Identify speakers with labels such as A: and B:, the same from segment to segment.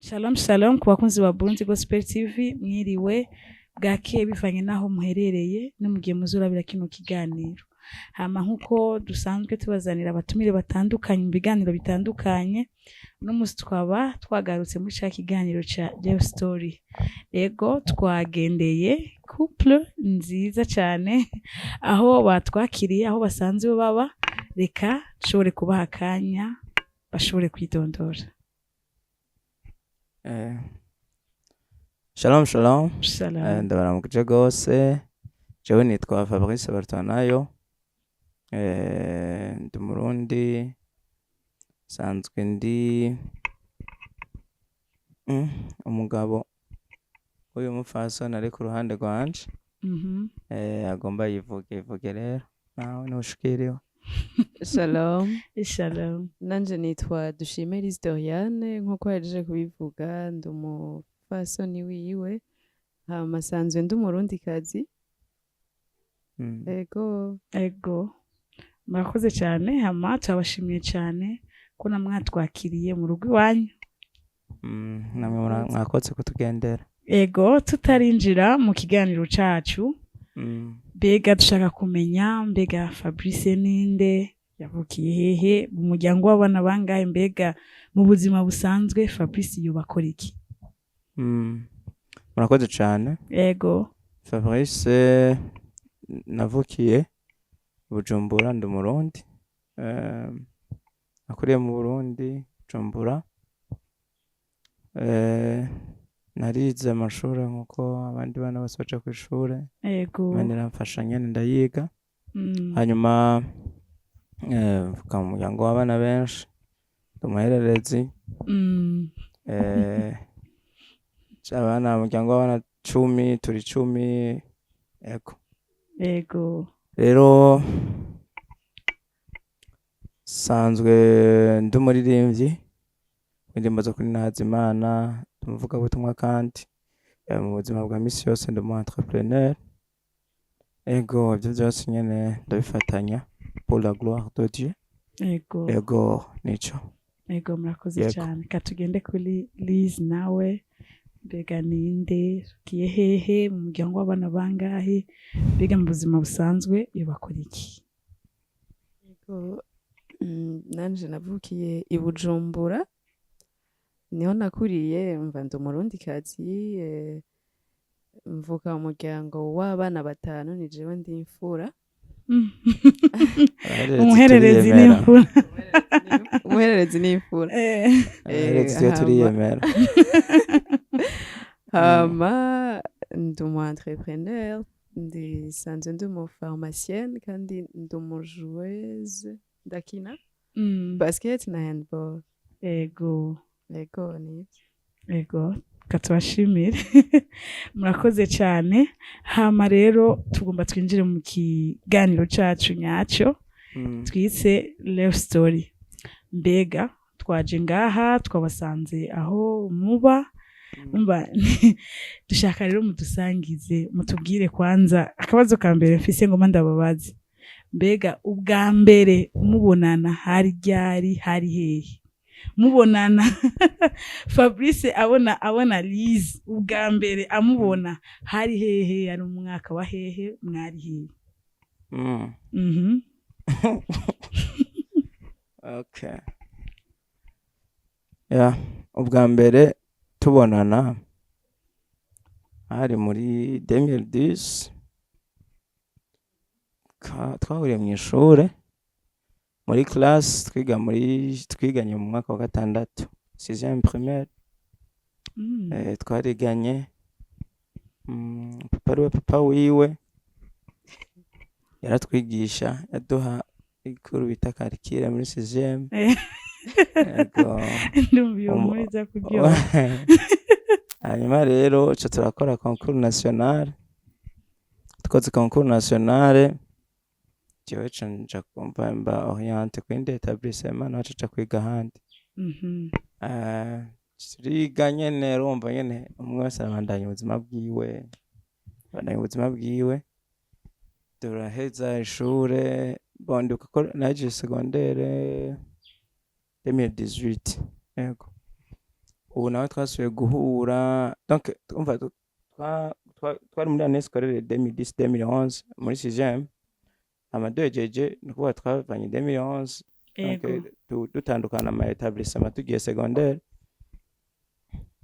A: Shalom shalom ku bakunzi ba Burundi Gospel TV, mwiriwe, bwakeye, bivanye naho muherereye no mugihe muzurabira kino kiganiro. Hama nkuko dusanzwe tubazanira abatumire batandukanye mu biganiro bitandukanye, uno musi twaba twagarutse muri ca kiganiro ca Love Story. Ego, twagendeye couple nziza cane aho batwakiriye, aho basanzwe baba. Reka dushobore kubaha akanya bashobore kwidondora.
B: Shalom shalom.
A: Shalom.
B: Ndabaramukije gose. Jewe nitwa Fabrice Bartwanayo. Ndi Umurundi, nsanzwe ndi umugabo w'uyu mupfasoni ari ku ruhande rwanje. Agomba yivuge, ivuge rero nawe ntushikiriwe.
C: Shalom.
A: Shalom.
C: Nanje nitwa Dushime Liz Doriane, nkuko yahejeje kubivuga, ndi umupfasoni wiwe, hama sanzwe ndi Umurundikazi. Ego.
A: Ego, murakoze cyane. Hama turabashimiye cyane ko namwatwakiriye mu rugo iwanyu.
B: Namwe mwakoze kutugendera.
A: Ego, tutarinjira mu kiganiro cacu, mbega dushaka kumenya, mbega Fabrice ninde, yavukiye hehe, mu muryango w'abana bangahe, mbega mu buzima busanzwe Fabrice yubakora iki?
B: Murakoze cane.
A: Ego.
B: Fabrice, navukiye Bujumbura, ndi Umurundi. Nakuriye mu Burundi, Bujumbura. Narize amashure nkuko abandi bana bose baja kw'ishure. Imana iramfasha nyene ndayiga. Hanyuma mvuka mu muryango w'abana benshi, ndi umuhererezi. Abana, umuryango w'abana 10, turi 10, ego. Rero sanzwe ndi umuririmbyi w'indirimbo zo kuninahaza Imana, ndi umuvugabutumwa, kandi mu buzima bwa misi yose ndi umu entrepreneur. Ego, ivyo vyose nyene ndabifatanya pour la gloire de Dieu. Ego, nico.
A: Ego, murakoze
B: Yego.
A: cyane. Ka tugende kuri Liz nawe. Mbega ninde, ugiye hehe, mu muryango w'abana bangahe, mbega mu buzima busanzwe iyo bakora iki?
C: Ego, nanje navukiye i Bujumbura, niho nakuriye, mva ndi Umurundikazi, mvuka mu muryango w'abana batanu, ni jewe ndi imfura.
B: Abahererezi
A: Umuhererezi
B: turiyemera.
A: n'imfura.
C: Umuhererezi n'imfura.
B: Abahererezi twe turiyemera.
C: Hama ndi umu entrepreneur, ndi sanzwe ndi umu pharmacienne, kandi ndi umu joueuse, ndakina basket na handball. Ego, nivyo.
A: Ego, katubashimire, murakoze cyane. Hama rero tugomba twinjire mu kiganiro cacu nyacyo twise Love Story. Mbega twaje ngaha twabasanze aho muba. Umva, dushaka rero mudusangize, mutubwire kwanza akabazo ka mbere mfise ngoma ndababaze: mbega ubwa mbere mubonana hari ryari, hari hehe mubonana? Fabrice abona Liz ubwa mbere amubona hari hehe, yari umwaka wa hehe, mwari hehe?
B: Okay. Yeah, ubwa mbere tubonana hari muri 2010. Twahuriye mu ishure, muri classe twiga, muri twiganye mu mwaka wa gatandatu, sixième primaire. Twariganye, papa ariwe papa wiwe yaratwigisha, yaduha i cours bita calcul muri sixième. Ego.
A: Ndumva iyo nkuru iza kuryoha.
B: Hanyuma rero ca turakora concours national. Dukoze concours national, jewe ca nja kumva mba orienté kuyindi établissement, nawe aca kwiga ahandi. Turiga nyene, urumva nyene umwe wese arabandanya ubuzima bwiwe, abandanya ubuzima bwiwe, turaheza ishure. Bon, ndibuka ko nahejeje secondaire 2018. Yego. Ubu nawe twasubiye guhura, donc umva, twari muri année scolaire 2010 2011 muri 6e, hama duhejeje, ni ukuvuga twavanye 2011, donc dutandukana ama établissement, tugiye secondaire.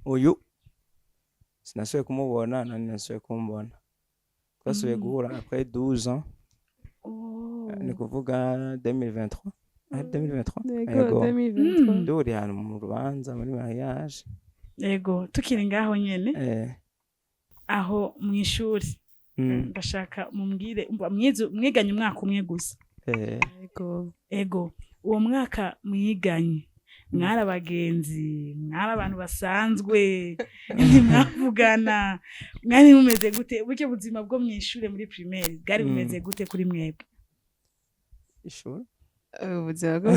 B: Uyu sinasubiye kumubona, nani nasubiye kumubona. Twasubiye guhura après 12 ans. Ni kuvuga 2023, ah, 2023.
C: Yego.
B: Yego.
C: 2023.
B: Duhuriye ahantu mu rubanza, muri mariage.
A: Ego, tukiri ngaho nyene, aho mu ishuri, ndashaka mumbwire, umva, mwiganye umwaka umwe gusa?
B: Eh.
C: Yego.
A: Ego, uwo mwaka mwiganye, mwari abagenzi, mwari abantu basanzwe, ntimwavugana, mwari mumeze gute? Buryo buzima bwo mu ishure muri primaire bwari bumeze gute kuri mwebwe?
B: Ishuri?
C: Ubuzima bwo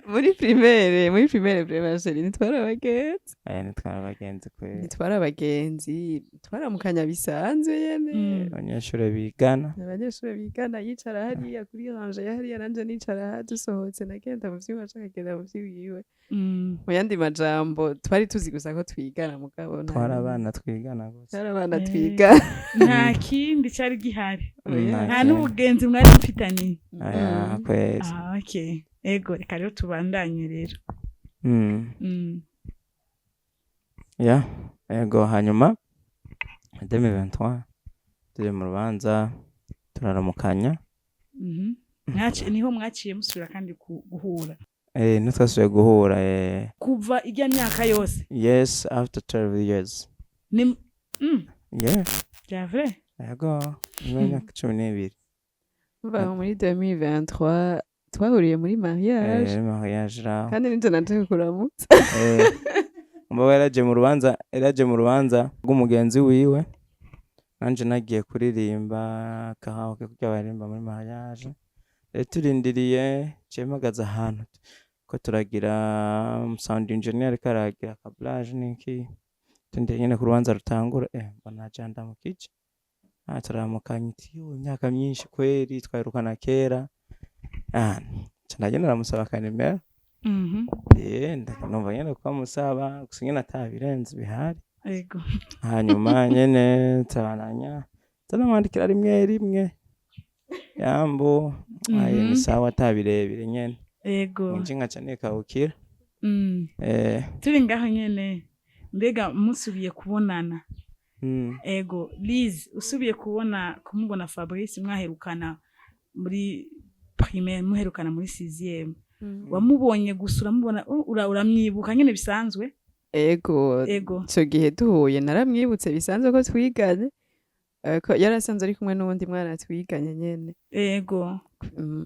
C: muri primaire, vraiment, chéri, ntitwari abagenzi.
B: Aya, ntitwari abagenzi kweri.
C: Ntitwari abagenzi, twaramukanya bisanzwe nyene.
B: Abanyeshure bigana.
C: Abanyeshure bigana, yicara hariya kuri rangée ya hariya, nanje nicara aha. Dusohotse nagenda mu vy'iwacu, akagenda mu vy'iwiwe. Mu yandi majambo, twari tuzi gusa ko twigana, mugabo
B: Twari abana twigana gusa.
C: Twari abana twigana.
A: Nta kindi cari gihari?
B: Nta
A: Nta
B: kindi.
A: n'ubugenzi mwari mufitaniye?
B: Aya, kweri.
A: Ah, okay. Ego, reka rero tubandanye rero.
B: Ya, ego, hanyuma 2023 turi mu rubanza, turaramukanya.
A: Niho mwaciye musubira kandi guhura?
B: Eh, ntitwasubiye guhura.
A: Kuva ijya myaka yose?
B: Yes, after 12 years.
A: Ni
B: Yeah.
A: Bya vrai?
B: Ego, nyuma y'imyaka 12.
C: Kuva muri 2023 twahuriye muri mariage.
B: Eh, mariage raho.
C: Kandi nivyo naje kuramutsa.
B: Eh, umugabo yaraje mu rubanza, yaraje mu rubanza rw'umugenzi wiwe, nanje nagiye kuririmba karaoke kugira baririmba muri mariage. Rero turindiriye, ciye mpagaze ahantu ko turagira sound engineer ariko aragira câblage n'iki, turindiriye nyene ku rubanza rutangura, mbona aje andamukije. Ah, turaramukanya, iti: "Yo, imyaka myinshi kweri, twaherukana kera." Ah, nca ndagenda ndamusaba akanimero. Numva nyene ko amusaba gusa nyene atabirenze bihari. Hanyuma nyene turabandanya, nza rimwe rimwe, yambu, aye, ni sawa, atabirebire nyene. Nje nkaca nikawukira.
A: Turi ngaho nyene, mbega musubiye kubonana, ego, Liz, usubiye kubona, kumubona Fabrice mwaherukana muri primaire, muherukana muri sixième, wamubonye gusa uramubona, uramwibuka nyene bisanzwe?
C: Ego. Ico gihe duhuye naramwibutse bisanzwe ko twiganye. Ko yari asanzwe ari kumwe n'uwundi mwana twiganye nyene.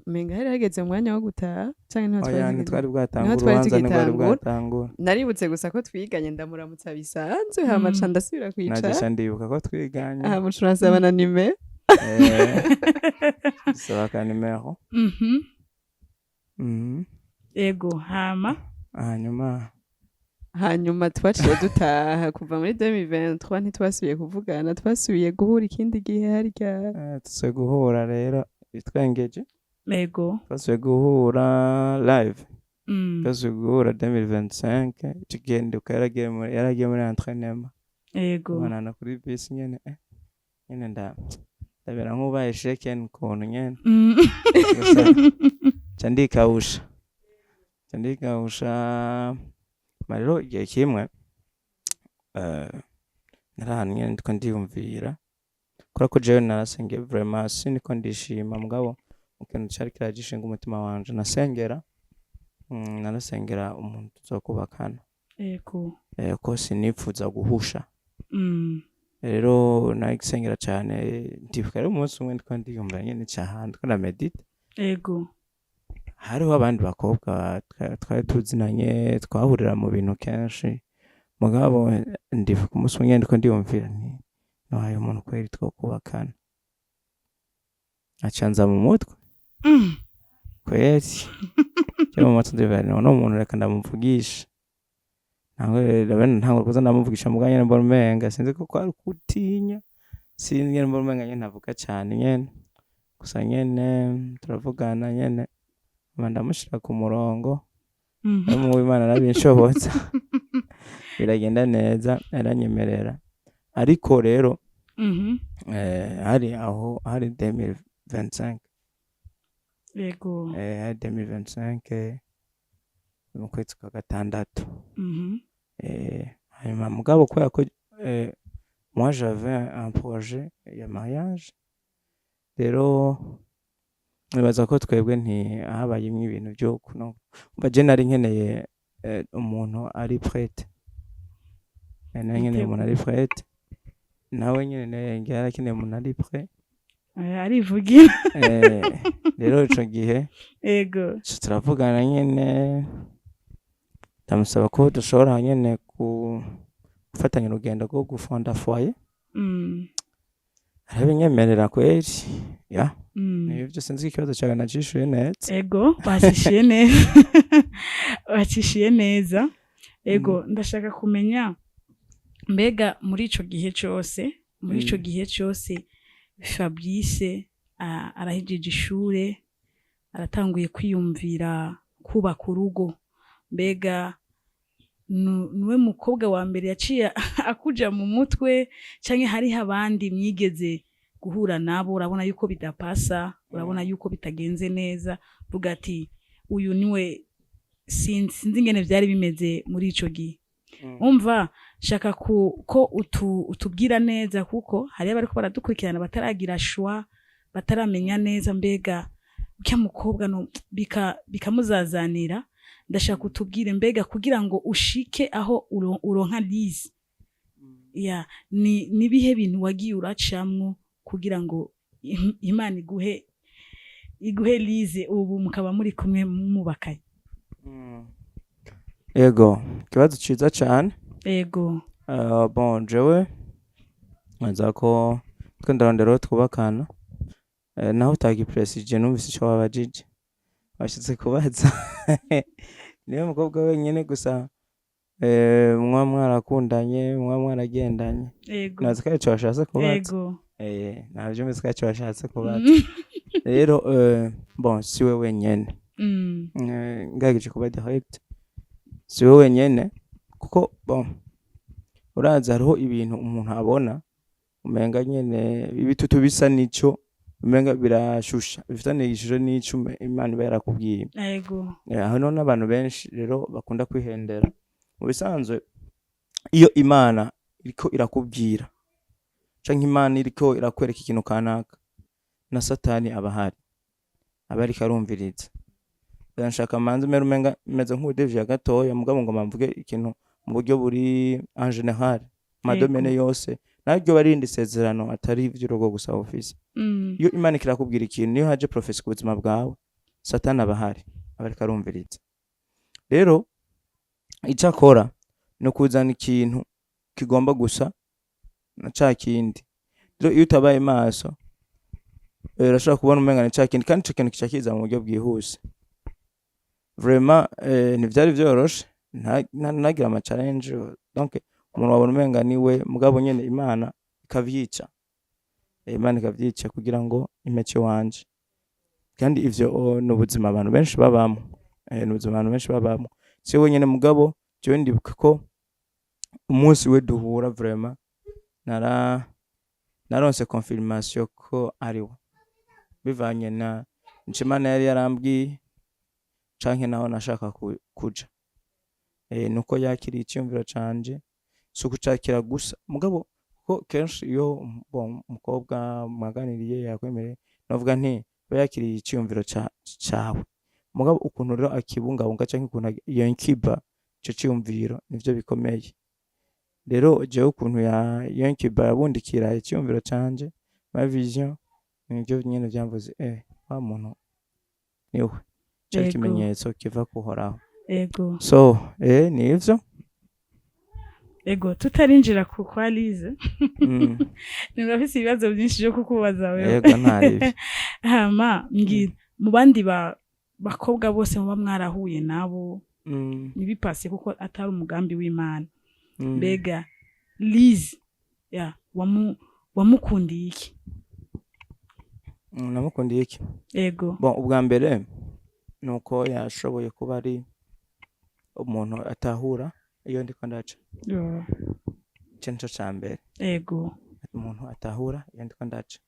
C: Menga hari hageze umwanya wo gutaha canke niho twari
B: Oya,
C: tugeze?
B: ntitwari bwatangura.
C: Niho twari
B: Urubanza ntibwari
C: tugitangura.
B: bwatangura.
C: Naributse gusa ko twiganye, ndamuramutsa bisanzwe, hama ca ndasubira
B: Naje
C: kwicara.
B: ca ndibuka ko twiganye.
C: Hama uca uransaba na nimero.
B: Eh, saba akanimero.
A: Ego, hama?
B: Hanyuma?
C: Hanyuma twaciye dutaha. Kuva muri 2023 ntitwasubiye kuvugana. Twasubiye guhura ikindi gihe harya.
B: Tusubiye guhura rero bitwengeje. Twasubiye guhura live. Twasubiye guhura 2025. Ico gihe ndibuka yaragiye muri entraînement. Tubonana kuri bisi nyene, nyene ndabera nk'ubaye shaken ukuntu nyene. Gusa ca ndikawusha, ca ndikawusha. Ma rero igihe kimwe, nari ahantu nyene ndiko ndiyumvira, kubera ko jewe narasengeye vraiment, siniko ndishima, mugabo mu kintu cari kiragishinga umutima wanje, nasengera, narasengera umuntu tuzokubakana. Ko sinipfuza guhusha. Rero nagisengera cane. Ndibuka rero umunsi umwe ndiko ndiyumvira nyene, nicaye ahantu ndiko ndamedita. Hariho abandi bakobwa twari tuzinanye, twahurira mu bintu kenshi, mugabo ndibuka umunsi umwe nyene ndiko ndiyumvira nti: "Nohaye umuntu kweri twokubakana?" Aca nza mu mutwe. Kweri je mu mutwe ndiyumvira nti: "Uno muntu reka ndamuvugisha." Ntangure kuza ndamuvugisha, mugabo nyene mbona umenga sinzi ko kwari ukutinya, sinzi nyene, mbona umenga nyene ntavuga cane nyene. Gusa nyene turavugana nyene, hama ndamushira ku murongo. Mpwemu w'Imana arabinshobotsa, biragenda neza, aranyemerera. Ariko rero hari aho hari 2025. Hari 2025, mu kwezi kwa gatandatu. Hanyuma mugabo kubera ko moi j'avais un projet ya mariage, rero nibaza ko twebwe nti habayemwo ibintu vyo kuno. Umva, je nari nkeneye umuntu ari prête. Nari nkeneye umuntu ari prête, nawe nyene yarakeneye umuntu ari prêt.
A: Arivugira.
B: Rero ico gihe turavugana nyene, ndamusaba ko dushobora nyene gufatanya urugendo rwo gufonda foyer. Arabinyemerera kweri, ya. Nibyo, sinzi ko ikibazo cyawe nacishuye neza.
A: Ego, bacishiye neza, bacishiye neza. Ego, ndashaka kumenya mbega muri ico gihe cose, muri ico gihe cose Fabrice arahejeje ishure, aratanguye kwiyumvira kubaka urugo, mbega nuwe mukobwa wa mbere yaciye akuja mu mutwe, canke hariho abandi mwigeze guhura nabo, urabona yuko bidapasa, urabona yuko bitagenze neza, vuga ati uyu niwe? Sinzi ingene vyari bimeze muri ico gihe. Umva, shaka ko utubwira neza, kuko hariyo abariko baradukurikirana bataragira choix, bataramenya neza mbega urya mukobwa no bikamuzazanira. Ndashaka utubwire mbega kugira ngo ushike aho uronka Lize, ya ni nibihe bintu wagiye uracamwo kugira ngo Imana iguhe Lize, ubu mukaba muri kumwe mubakanye?
B: Ego, ikibazo ciza cane. Bon, jewe nza ko twe ndarondera uwo twubakana. Naho utagipresije, numvise ico wabajije, washitse kubaza niwe mukobwa wenyene gusa mwa mwarakundanye, mwa mwaragendanye?
A: Ego.
B: Nazi ko arico washatse kubaza.
A: Ego.
B: Navyumvise ko arico washatse kubaza. Rero bon, siwe wenyene. Ngerageje kuba direct, siwe wenyene, kuko bon, urazi hariho ibintu umuntu abona umenga nyene ibitutu bisa nico, umenga birashusha, bifitaniye ishusho n'ico Imana iba yarakubwiye. Aho niho n'abantu benshi rero bakunda kwihendera. Mu bisanzwe iyo Imana iriko irakubwira canke Imana iriko irakwereka ikintu kanaka, na Satani aba ahari, aba ariko arumviriza. Nshaka manze mere umenga meze nk'uwudeviye gatoya, mugabo ngoma mvuge ikintu mu buryo buri en général, ma domaines yose, naryo barindi isezerano atari ivy'urugo gusa ufise. Iyo Imana ikirakubwira ikintu, niyo haje prophétie ku buzima bwawe, Satani aba ahari, aba ariko arumviriza. Rero ico akora ni ukuzana ikintu kigomba gusa na ca kindi. Rero iyo utabaye maso, urashobora kubona umenga ni ca kindi, kandi ico kintu kica kiza mu buryo bwihuse. Vraiment ntivyari vyoroshe, nagira ama challenge, donc umuntu wabona umenga niwe, mugabo nyene Imana ikavyica. Imana ikavyica kugira ngo impeke wanje. Kandi ivyo ni ubuzima abantu benshi babamwo. Ni ubuzima abantu benshi babamwo, si wenyene. Mugabo jewe ndibuka ko umunsi we duhura, vraiment naronse confirmation ko ari we, bivanye na nico Imana yari yarambwiye canke naho nashaka kuja. Nuko yakiriye iciyumviro canje, si ukucakira gusa, mugabo ko kenshi iyo bon, umukobwa mwaganiriye yakwemereye, novuga nti aba yakiriye iciyumviro cawe, mugabo ukuntu rero akibungabunga canke ukuntu yenkiba ico ciyumviro nivyo bikomeye. Rero jewe ukuntu ya yenkiba, yabundikira iciyumviro canje, ma vision, nivyo nyene vyamvuze wa muntu niwe cari ikimenyetso kiva kuhoraho. So nivyo.
A: Ego, tutarinjira ku kwa Lize, nurafise ibibazo byinshi byo kukubaza wewe.
B: Ego, ntaribi.
A: Hama mbwira, mu bandi bakobwa bose muba mwarahuye nabo, ntibipase kuko atari umugambi w'Imana, mbega Lize ya wamukundiye iki?
B: Namukundiye iki?
A: Ego.
B: Bon, ubwa mbere nuko yashoboye kuba ari Umuntu atahura iyo ndiko ndaca. Ico nico ca mbere. Umuntu atahura iyo ndiko ndaca.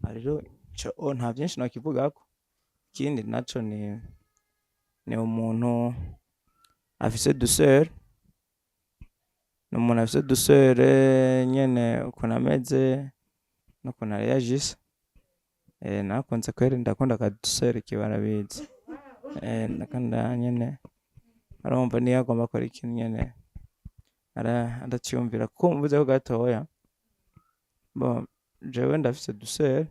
B: Aha rero ico nta vyinshi nokivugako. Ikindi naco ni umuntu afise douceur, ni umuntu afise douceur nyene ukuntu ameze n'ukuntu areagisa. Nakunze kweri, ndakunda aka douceur kiwe, arabizi. Ndakunda nyene, arumva niyo agomba akora ikintu nyene araciyumvira, kuko mvuzeko gatoya, bon, jewe ndafise douceur,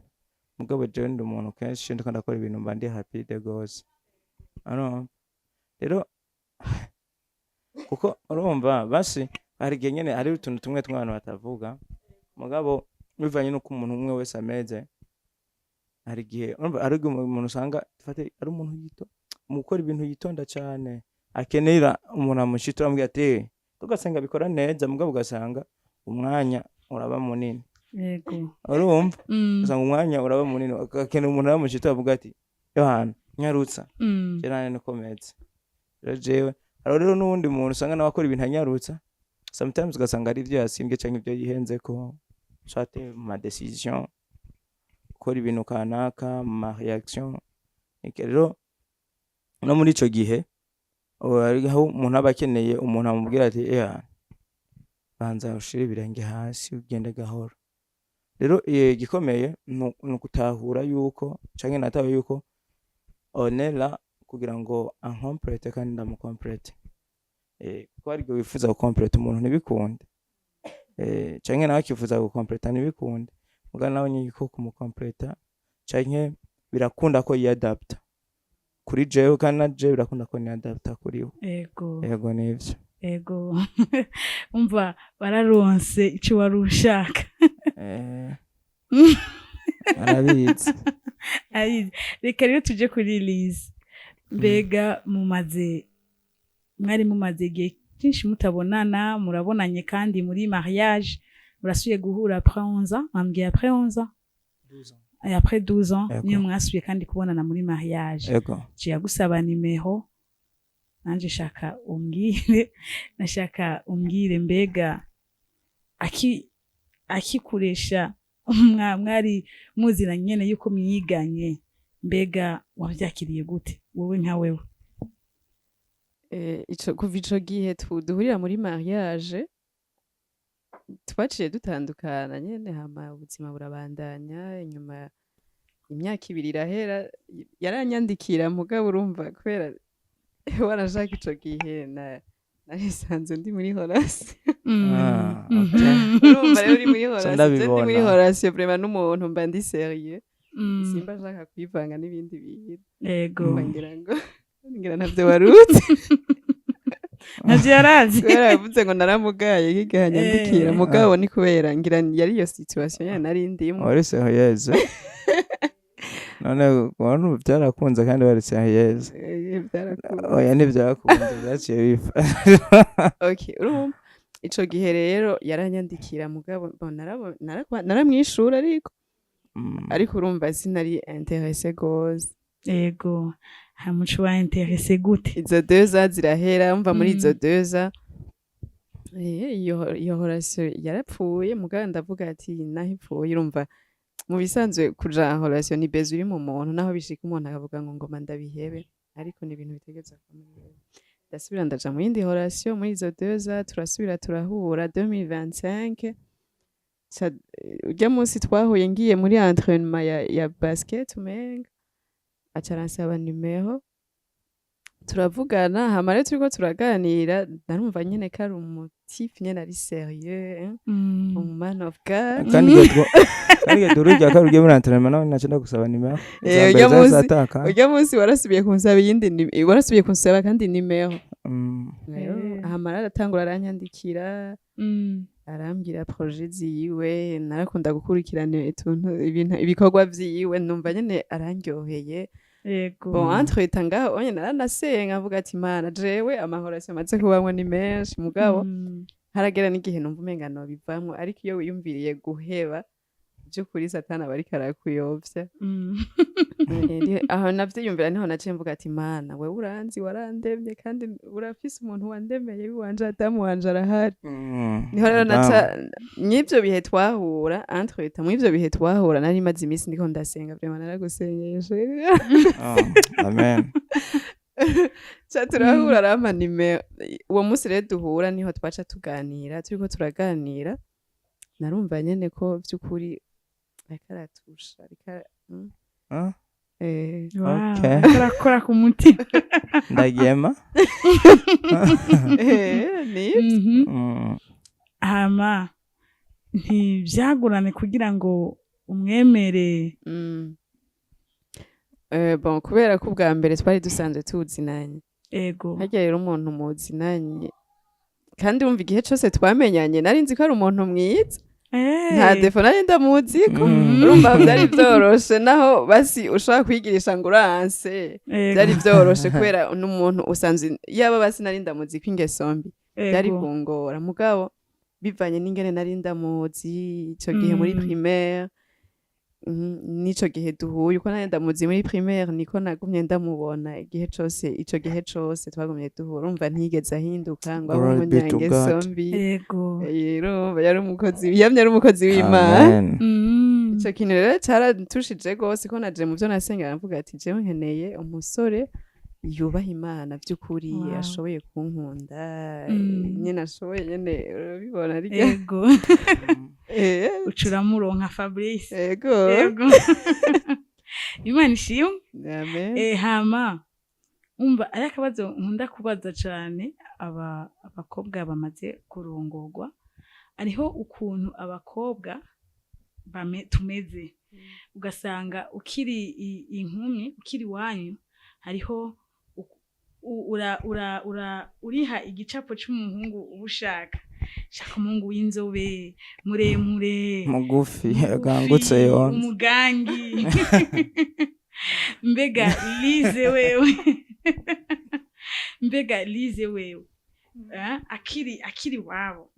B: mugabo jewe ndi umuntu kenshi iyo ndiko ndakora ibintu mba ndi rapide gose, urumva rero, kuko urumva basi hari igihe nyene hari utuntu tumwe tumwe abantu batavuga, mugabo bivanye n'uko umuntu umwe wese ameze, hari igihe urumva hari igihe umuntu usanga, dufate, ari umuntu yito mu gukora ibintu, yitonda cane, akenera umuntu amushitura, amubwira ati "Eh," ugasanga abikora neza, mugabo ugasanga umwanya uraba munini. Urumva, ugasanga umwanya uraba munini, akenera umuntu aramushitura, avuga ati: "Yohana, nyarutsa." Je nanje niko meze rero. Jewe hariho rero n'uwundi muntu usanga nawe akora ibintu anyarutsa, sometimes ugasanga ari ivyo yasimbye canke ivyo yihenzeko, soit mu ma décision, gukora ibintu kanaka, mu ma réaction. Eke rero no muri ico gihe hariho umuntu aba akeneye umuntu amubwira ati: "Eya, banza ushire ibirenge hasi, ugende gahoro." Rero igikomeye ni ugutahura yuko, canke natahuye yuko on est là kugira ngo ancomplete kandi ndamucomplete. Kuko hari igihe wifuza gucompleta umuntu ntibikunde, canke nawe akifuza gucompleta ntibikunde, muga nawe nyine ko kumucompleta canke birakunda ko yiyadapta kuri jewe, kandi na jewe birakunda ko niyadapta kuri we. Yego, nivyo.
A: Ego, umva, bararonse ico wari ushaka.
B: Arabizi.
A: Ayizi. Reka rero tuje kuri Liz. Mbega mumaze, mwari mumaze igihe cyinshi mutabonana, murabonanye kandi muri mariage, murasubiye guhura après 11 ans, mwambwiye après 11 ans. Et après 12 ans niyo mwasubiye kandi kubonana muri mariage. Ciye agusaba nimero. Nanje shaka umbwire, nashaka umbwire, mbega akikuresha mwari muziranye nyene yuko mwiganye, mbega wavyakiriye gute wowe nka wewe?
C: Ico kuva ico gihe duhurira muri mariage, twaciye dutandukana nyene, hama ubuzima burabandanya. Inyuma imyaka 2 irahera, yaranyandikira, mugabo urumva kubera warashaka ico gihe na narisanzwe ndi muri relation.
B: Ah, okay.
C: Urumva rero uri muri relation, je ndi muri
B: Ndabibona.
C: relation vraiment n'umuntu, mba ndi sérieux, simba nshaka kwivanga n'ibindi bintu. Urumva, ngira ngo ngira ntavyo waruzi.
A: Ntavyo yarazi.
C: Kubera yavuze ngo naramugaye nk'igihe anyandikira, mugabo ni kubera ngira yari iyo situation nyene nari ndimwo.
B: Wari sérieuse none ubona byarakunze kandi wari sérieuse?
C: Byarakunze.
B: Oya, ntibyakunze, byaciye bipfa.
C: Okay, urumva ico gihe rero yaranyandikira, mugabo bon, naramwishura, ariko ariko urumva sinari intéressée gose.
A: Ego, hamuco wa intéressée gute?
C: Izo 2 ans zirahera, mva muri izo 2 ans, iyo relation yarapfuye. Mugabo ndavuga ati naho ipfuye, urumva mu bisanzwe kuja en relation ni besoin iri mu muntu, naho bishika umuntu akavuga ngo ngoma ndabihebe, ariko ni ibintu bitegerezwa kuba muri wewe. Ndasubira ndaja mu yindi relation. Muri izo 2 ans turasubira turahura 2025. Urya munsi twahuye ngiye muri entraînement ya basket umenga, aca aransaba nimero, turavugana. Hama rero turiko turaganira, narumva nyene ko ari umu type nyene ari sérieux, hein? Umu man of God.
B: Kandi gatwo urya ko ugiye muri entraînement, nawe naca ndagusaba nimero.
C: Urya munsi
B: zataka.
C: Urya munsi warasubiye kunsaba iyindi warasubiye kunsaba kandi nimero. Rero hama rero aratangura aranyandikira, arambwira projet ziwe. Narakunda gukurikirana utuntu, ibintu, ibikorwa vyiwe, numva nyene arandyoheye. Bon, entre ngaho onye naranasenga, avuga ati: "Mana, jewe ama relation maze kubamwo ni menshi, mugabo haragera n'igihe numva umenga nobivamwo." Ariko iyo wiyumviriye guheba By'ukuri Satani aba ariko arakuyovya. Aho navyiyumvira niho naciye mvuga ati: "Mana, wewe uranzi, warandemye, kandi urafise umuntu wandemeye wanje, Adamu wanje arahari." Niho rero
B: Adamu.
C: naca mw'ivyo bihe twahura, entre temps mw'ivyo bihe twahura, nari maze iminsi ndiko ndasenga. Vraiment naragusengeshe.
B: Oh, amen.
C: Ca turahura, arampa nimero. Uwo munsi rero duhura niho twaca tuganira. Turiko turaganira, narumva nyene ko vy'ukuri ariko aratusha, ariko.
B: Ah,
A: Wow,
B: Okay.
A: ariko arakora ku mutima.
B: Ndagema.
C: Ni
A: Hama ntibyagurane kugira ngo umwemere?
C: Bon, kubera ko ubwa mbere twari dusanzwe tuzinanye. Harya rero umuntu muzinanye, kandi wumva igihe cose twamenyanye nari nzi ko ari umuntu mwiza, nta défaut nari ndamuziko. Urumva vyari vyoroshe, naho basi ushobora kwigirisha ngo uranse, byari vyoroshe kubera n'umuntu usanzwe. Yaba basi nari ndamuzi ko ingeso mbi, byari kungora. Mugabo bivanye n'ingene nari ndamuzi ico gihe muri primaire, n'ico gihe duhuye, uko nari ndamuzi muri primaire niko nagumye ndamubona igihe cose. Ico gihe cose twagumye duhura, urumva ntiyigeze ahinduka ngo abe
B: Glory be to
C: umunyangeso
B: God.
C: mbi. Urumva yari umukozi, yamye ari umukozi w'Imana.
B: Amen.
C: Ico kintu rero caratushije rwose, ko naje mu vyo nasenga navuga ati: "Jewe nkeneye umusore yubaha Imana by'ukuri, ashoboye kunkunda, nyene ashoboye nyene." Urabibona arya.
A: Uca uramuronka, Fabrice.
C: Ego.
A: Ego, Imana ishimwe.
C: Amen.
A: Hama umva, ari akabazo nkunda kubaza cane aba abakobwa bamaze kurongorwa. Hariho ukuntu abakobwa tumeze, ugasanga ukiri inkumi, ukiri iwanyu, hariho ura, ura, ura, uriha igicapo c'umuhungu uba ushaka. Shaka umuhungu w'inzobe, muremure,
B: mugufi,
A: mugufi,
B: agangutse, yonze.
A: Umugangi. Mbega Lize wewe, mbega Lize wewe, akiri wabo,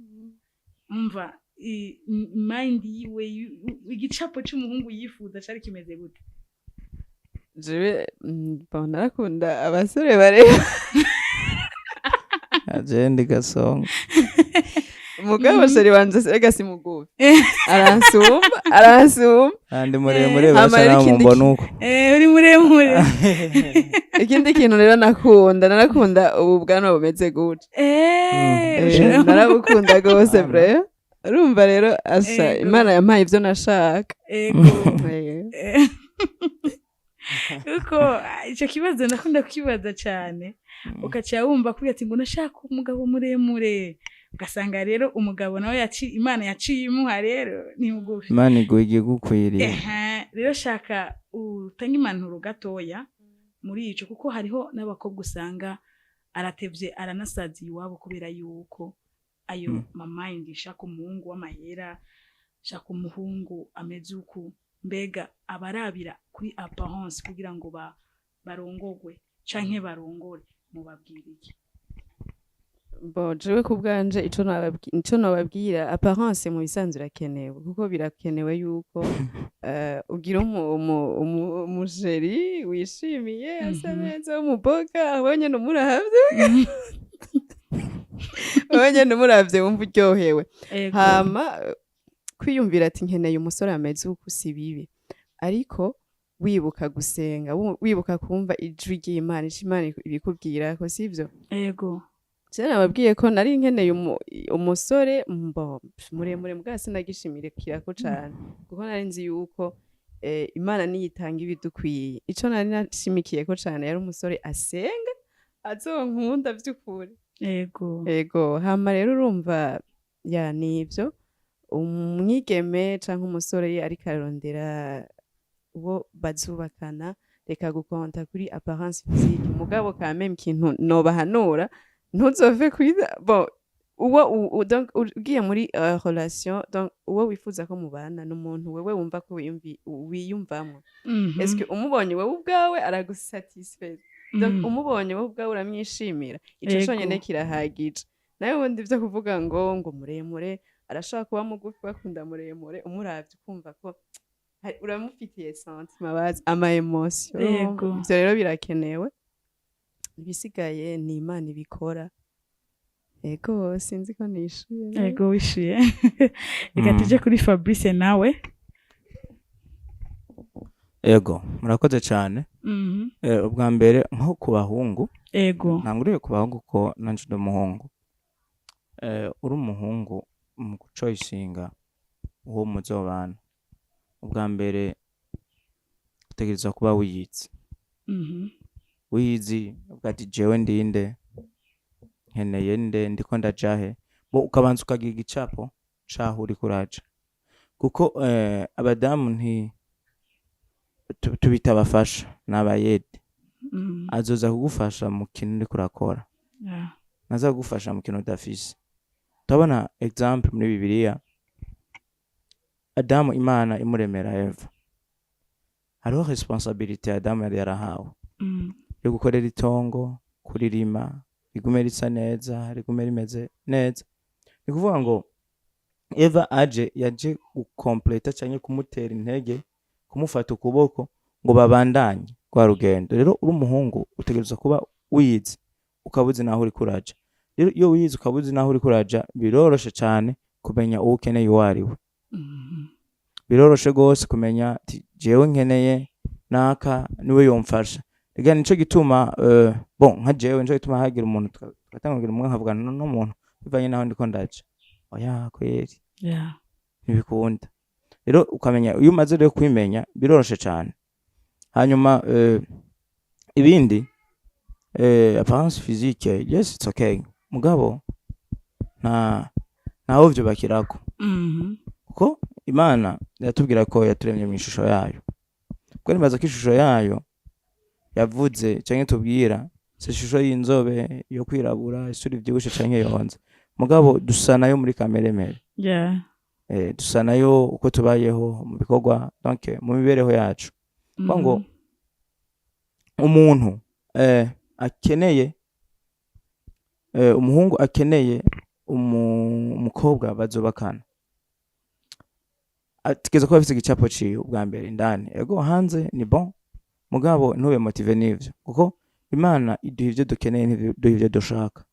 A: umva, mind yiwe, igicapo c'umuhungu yifuza cari kimeze gute?
C: Jewe, bon, narakunda abasore bareba.
B: Aje ndi gasongo.
C: Mugabo chéri wanje rega si mugufi, aransumba, aransumba.
B: Kandi muremure.
C: Hama
B: Basa
C: rero
B: naho
C: ikindi
B: mumbona uko.
A: Uri muremure.
C: Ikindi kintu rero nakunda, narakunda ubu bwanwa bumeze gutya. Narabukunda rwose bre. Urumva rero asa Imana yampaye ivyo nashaka.
A: Kuko ico kibazo ndakunda kukibaza cane, ugaca wumva kugira ati ngo nashaka umugabo muremure, ugasanga rero umugabo nawe Imana yaciye imuha rero ni mugufi.
B: Imana iguha igigukwiriye.
A: Ehe, rero shaka utange impanuro gatoya muri ico, kuko hariho n'abakobwa usanga aratevye, aranasaziye iwabo kubera yuko ayo mamayindi, shaka umuhungu w'amahera, shaka umuhungu ameze uku. Mbega abarabira kuri apparence kugira ngo barongogwe canke barongore, mubabwira iki?
C: Bon, jewe ku bwanje ico nobabwira, apparence mu bisanzwe irakenewe, kuko birakenewe yuko ugira umu chéri wishimiye, asa neza, w'umuboga. Wowe nyene umuravye, wowe nyene umuravye wumva uryohewe. Hama kwiyumvira ati nkeneye umusore ameze uku si bibi, ariko wibuka gusenga, wibuka kumva ijwi ry'Imana, ico Imana ibikubwira ko sivyo. Jewe nababwiye ko nari nkeneye umusore mbo muremure, mugabo sinagishimikirako cane, kuko nari nzi yuko Imana niyo itanga ibidukwiye. Ico nari nashimikiyeko cane yari umusore asenga, azonkunda vy'ukuri. Ego. Hama rero urumva ya nivyo, umwigeme canke umusore ariko ararondera uwo bazubakana, reka gukonta kuri apparence physique. Mugabo quand même ikintu nobahanura, ntuzove kuri bon uwo donc ugiye muri relation, donc uwo wifuza ko mubana n'umuntu wewe wumva ko wiyumvamwo. Est-ce que umubonye wewe ubwawe aragusatisfait? Donc umubonye wowe ubwawe uramwishimira, ico conyene kirahagije. Nawe ubundi vyo kuvuga ngo muremure, arashobora kuba mugufi, bakunda muremure, umuravye ukumva ko uramufitiye sentiment, bazi ama émotion. Ivyo rero birakenewe. Ibisigaye ni Imana ibikora. Ego, sinzi ko nishuye.
A: Ego, wishuye. Reka tuje kuri Fabrice nawe.
B: Ego, murakoze cyane. Ubwa mbere nko ku bahungu, ntanguriye ku bahungu ko nanje ndi umuhungu. Uri umuhungu, mu gucoyisinga uwo muzobana, ubwa mbere utegerezwa kuba wiyizi. Wiyizi, uvuga ati: "Jewe ndinde? Nkeneye nde? Ndiko ndaja he?" Bo ukabanza ukagira igicapo c'aho uriko uraja, kuko abadamu nti tubita abafasha, ni abayede. Azoza kugufasha mu kintu uriko urakora, naza kugufasha mu kintu udafise. Turabona exemple muri Bibiliya, Adamu, Imana imuremera Eva, hariho responsabilité Adamu yari yarahawe yo gukorera itongo, kuririma, rigume risa neza, rigume rimeze neza. Ni kuvuga ngo Eva aje, yaje gukompleta canke kumutera intege, kumufata ukuboko ngo babandanye rwa rugendo. Rero uri umuhungu utegerezwa kuba wiyizi, ukaba uzi naho uriko uraja. Rero iyo wiyizi, ukaba uzi naho uriko uraja, biroroshe cane kumenya uwo ukeneye uwo ari we. Biroroshe gose kumenya ati: "Jewe nkeneye naka, niwe yomfasha." Rega nico gituma bon, nka jewe nico gituma hagira umuntu tugatanga umwe, nkavugana n'umuntu bivanye naho ndiko ndaja. Oya kweri, ntibikunda. Rero ukamenya, iyo umaze rero kwimenya, biroroshe cane. Hanyuma ibindi, apparence physique, yes, it's okay, mugabo ntawo vyubakirako, kuko Imana iratubwira ko yaturemye mu ishusho yayo. Kuko nibaza ko ishusho yayo yavuze canke tubwira si ishusho y'inzobe, yo kwirabura, isura ivyibushe canke yonze, mugabo dusa nayo muri kamere mere. Dusa nayo uko tubayeho mu bikorwa, donc mu mibereho yacu. Kuvuga ngo umuntu akeneye umuhungu akeneye umukobwa bazobakana, ategerezwa kuba afise igicapo ciwe ubwa mbere indani. Ego, hanze ni bon, mugabo ntube motivé n'ivyo, kuko Imana iduha ivyo dukeneye, ntiduha ivyo dushaka.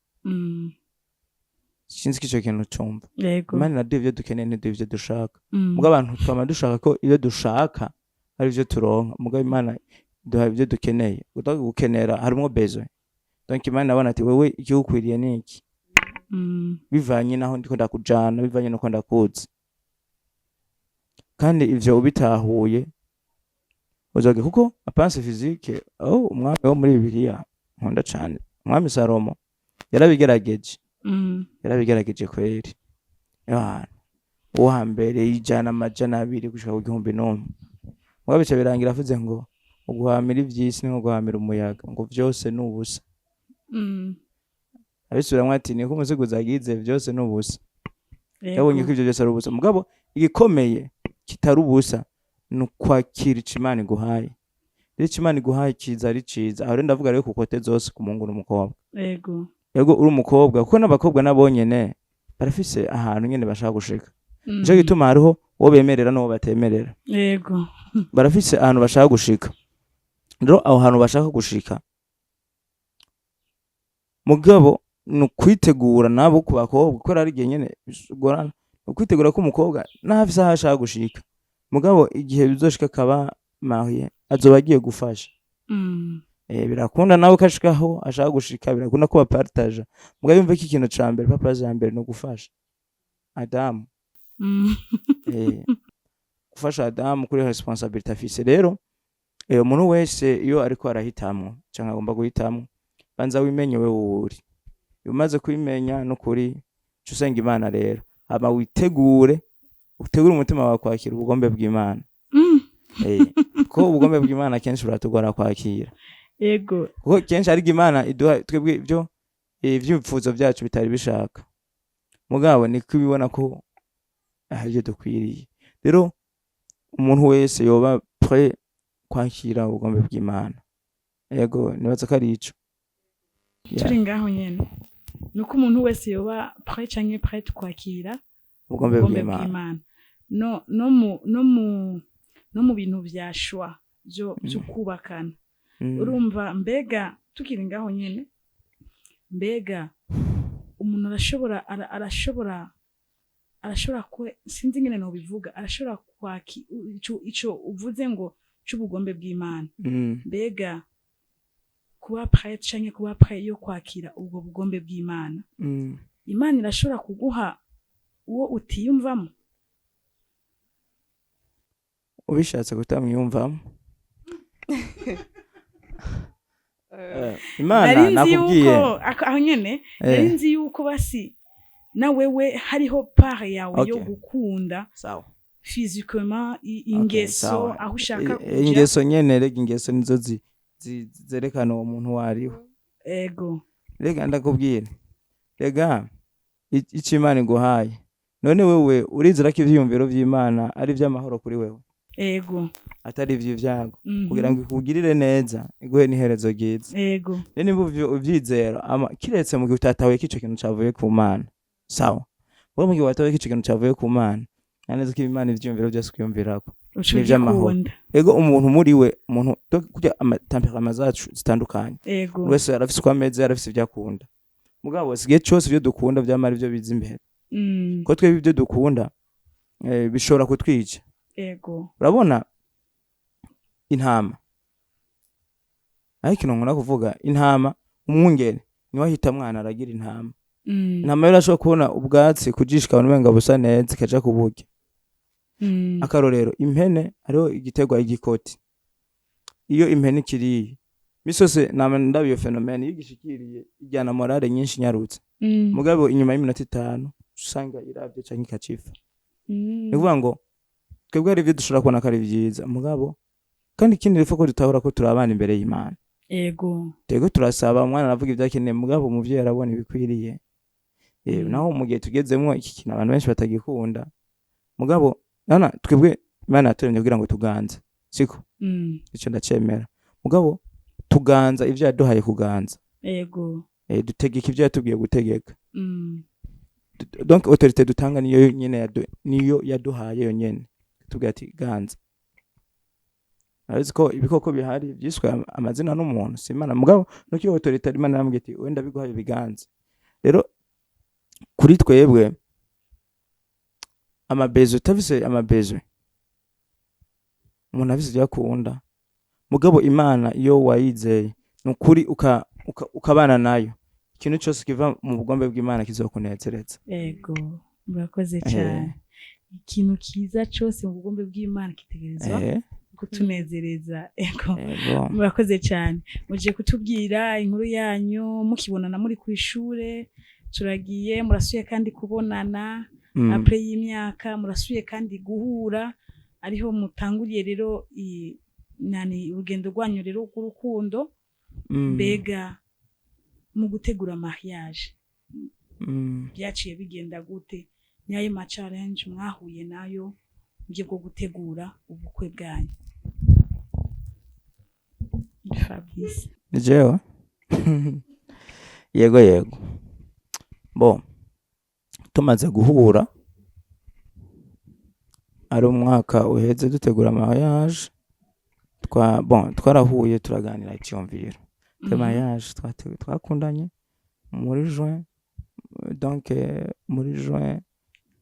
B: Sinzi ko ico kintu cumva.
A: Yego.
B: Imana iraduha ivyo dukeneye, ntiduha ivyo dushaka. Mugabo abantu twama dushaka ko ivyo dushaka ari ivyo turonka, mugabo Imana iduha ivyo dukeneye. Donc gukenera harimwo besoin. Donc Imana irabona ati: "Wewe ikigukwiriye ni iki, bivanye naho ndiko ndakujana, bivanye nuko ndakuzi." Kandi ivyo ubitahuye uzoge, kuko apparence physique, oh, umwami wo muri Bibiliya nkunda cane, umwami Salomo, yarabigerageje. Yarabigerageje kweri. Yohana uwo hambere, 100, 200 gushika ku 1001, mugabo bica birangira avuze ngo uguhamira ivy'isi ni nko guhamira umuyaga, ngo vyose ni ubusa. Abisubiramwo ati: "Niko umusiguzi agize, vyose ni ubusa." Yabonye ko ivyo byose ari ubusa, mugabo igikomeye kitari ubusa ni ukwakira ico Imana iguhaye. Rero ico Imana iguhaye kiza ari ciza. Aho rero ndavuga rero ku côté zose, ku muhungu n'umukobwa. Yego, uri umukobwa, kuko n'abakobwa nabo nyene barafise ahantu nyene bashaka gushika. Nico gituma hariho uwo bemerera n'uwo batemerera. Barafise ahantu bashaka gushika. Rero aho hantu bashaka gushika, mugabo ni ukwitegura nabo ku bakobwa, kuko ari igihe nyene bigorana. Ni ukwitegura ko umukobwa naho afise aho ashaka gushika, mugabo igihe bizoshika akaba marié, azoba agiye gufasha. Birakunda nawe ko ashika aho ashaka gushika, birakunda ko bapartaja, mugabo yumve ko ikintu ca mbere, purpose ya mbere, ni ugufasha Adamu. Gufasha Adamu kuri responsabilité afise. Rero umuntu wese iyo ariko arahitamwo canke agomba guhitamwo, banza wimenye wewe uri. Iyo umaze kwimenya n'ukuri, uca usenga Imana rero, hama witegure, utegure umutima wawe kwakira ubugombe bw'Imana. Kuko ubugombe bw'Imana kenshi buratugora kwakira. Kuko kenshi ariko Imana iduha twebwe ibyo ivyipfuzo vyacu bitari bishaka, mugabo niko ibibona ko arivyo dukwiriye. Rero umuntu wese yoba prêt kwakira ubugombe bw'Imana. Yego, nibaza ko ari ico. Yeah.
A: Turi ngaho nyene. Nuko umuntu wese yoba prêt canke prête kwakira
B: ubugombe
A: ubugombe
B: bw'Imana.
A: bw'Imana, no mu bintu vya choix vyo kubakana. Urumva, mbega tukiri ngaho nyene, mbega umuntu arashobora kwe, sinzi ingene nobivuga, arashobora kwaki ico uvuze ngo c'ubugombe bw'Imana, mbega kuba prêt canke kuba prêt yo kwakira ubwo bugombe bw'Imana, Imana irashobora kuguha uwo utiyumvamo?
B: Ubishatse kutamwiyumvamo. Imana
A: Nari nzi
B: nakubwiye.
A: yuko aho nyene, nari nzi yuko basi na wewe hariho part yawe yo gukunda
B: sawa
A: physiquement, ingeso,
B: sawa.
A: aho ushaka kuja.
B: Ingeso nyene, rega ingeso nizo zerekana uwo muntu uwo ariwe. Rega ndakubwira, rega ico Imana iguhaye, none wewe urizera ko ivyiyumviro vy'Imana ari ivy'amahoro kuri wewe, atari ivy'ivyago, kugira ngo ikugirire neza, iguhe n'iherezo ryiza? Rero nimba uvyizera, ama kiretse mu gihe utatahuye ko ico kintu cavuye ku Mana, sawa. Wowe mu gihe watahuye ko ico kintu cavuye ku Mana, nta neza ko Imana ivyiyumviro vyose kwiyumvirako
A: Uca
B: ni ivy'amahoro.
A: ugikunda.
B: Ego, umuntu muri we, umuntu kurya ama tempérament zacu zitandukanye, buri wese arafise uko ameze, arafise ivyo akunda. Mugabo si igihe cose ivyo dukunda vyama ari vyo biza imbere, ko twebwe ivyo dukunda bishobora kutwica. Urabona intama, ariko ikintu nkunda kuvuga, intama umwungere niwe ahita mwana aragira intama. Intama rero irashobora kubona ubwatsi kujisha, ikabona umenga busa neza, ikaja kuburya. Akarorero, impene, hariho igiterwa igikoti. Iyo impene ikiriye, misi yose nama ndaba iyo phénomène, iyo igishikiriye ijyana morale nyinshi nyarutse. Mugabo inyuma y'iminota 5 usanga iravye canke ikacifa. Ni ukuvuga ngo twebwe hari ivyo dushobora kubona ko ari vyiza, mugabo kandi ikindi ripfa ko dutahura ko turi abana imbere y'Imana. Twebwe turasaba, umwana aravuga ivyo akeneye, mugabo umuvyeyi arabona ibikwiriye. Naho mu gihe tugezemwo iki kintu abantu benshi batagikunda, mugabo nana twebwe Imana yaturemye kugira ngo tuganze, siko? Ico ndacemera, mugabo tuganza ivyo yaduhaye kuganza. Dutegeka ivyo yatubwiye gutegeka. Donc autorité dutanga niyo nyene niyo yaduhaye yonyene, tubwira ati ganza. Arazi ko ibikoko bihari vyiswe amazina n'umuntu, si Imana. Mugabo nuko iyo autorité ari Imana yambwiye ati wenda biguhaye ibiganza. Rero kuri twebwe ama besoins, utafise ama besoins, umuntu afise ivyo akunda, mugabo Imana iyo wayizeye ni ukuri ukabana nayo, ikintu cyose kiva mu bugombe bw'Imana kizokunezereza.
A: Ego, murakoze cyane. Ikintu kiza cyose mu bugombe bw'Imana kitegerezwa kutunezereza. Ego. Murakoze cyane. Muje kutubwira inkuru yanyu mukibonana muri ku ishure, turagiye murasuye kandi kubonana après y'imyaka, murasuye kandi guhura, ariho mutanguriye rero nani urugendo rwanyu rero rw'urukundo. Mbega mu gutegura mariage byaciye bigenda gute? Niyayo ma challenge mwahuye nayo mu buryo bwo gutegura ubukwe bwanyu, Fabrice?
B: Ni jewe? Yego. Bo tumaze guhura ari umwaka uheze dutegura mariage, bon, twarahuye, turaganira icyumviro de mariage. Twakundanye muri juin, donc muri juin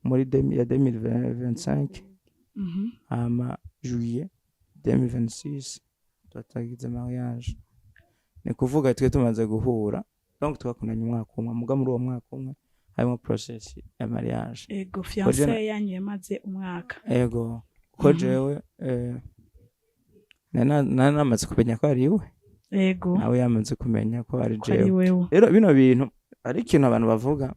B: muri ya 2025, hama juillet 2026 twatagize mariage. Ni kuvuga twe tumaze guhura, donc twakundanye umwaka umwe, muga muri uwo mwaka umwe harimo process ya mariage.
A: Ego, fiançailles yanyu yamaze umwaka.
B: Ego, kuko jewe nari namaze kumenya ko ari iwe, nawe yamaze kumenya ko ari
A: ko ari
B: jewe.
A: Wewe.
B: Rero bino bintu ari ikintu abantu bavuga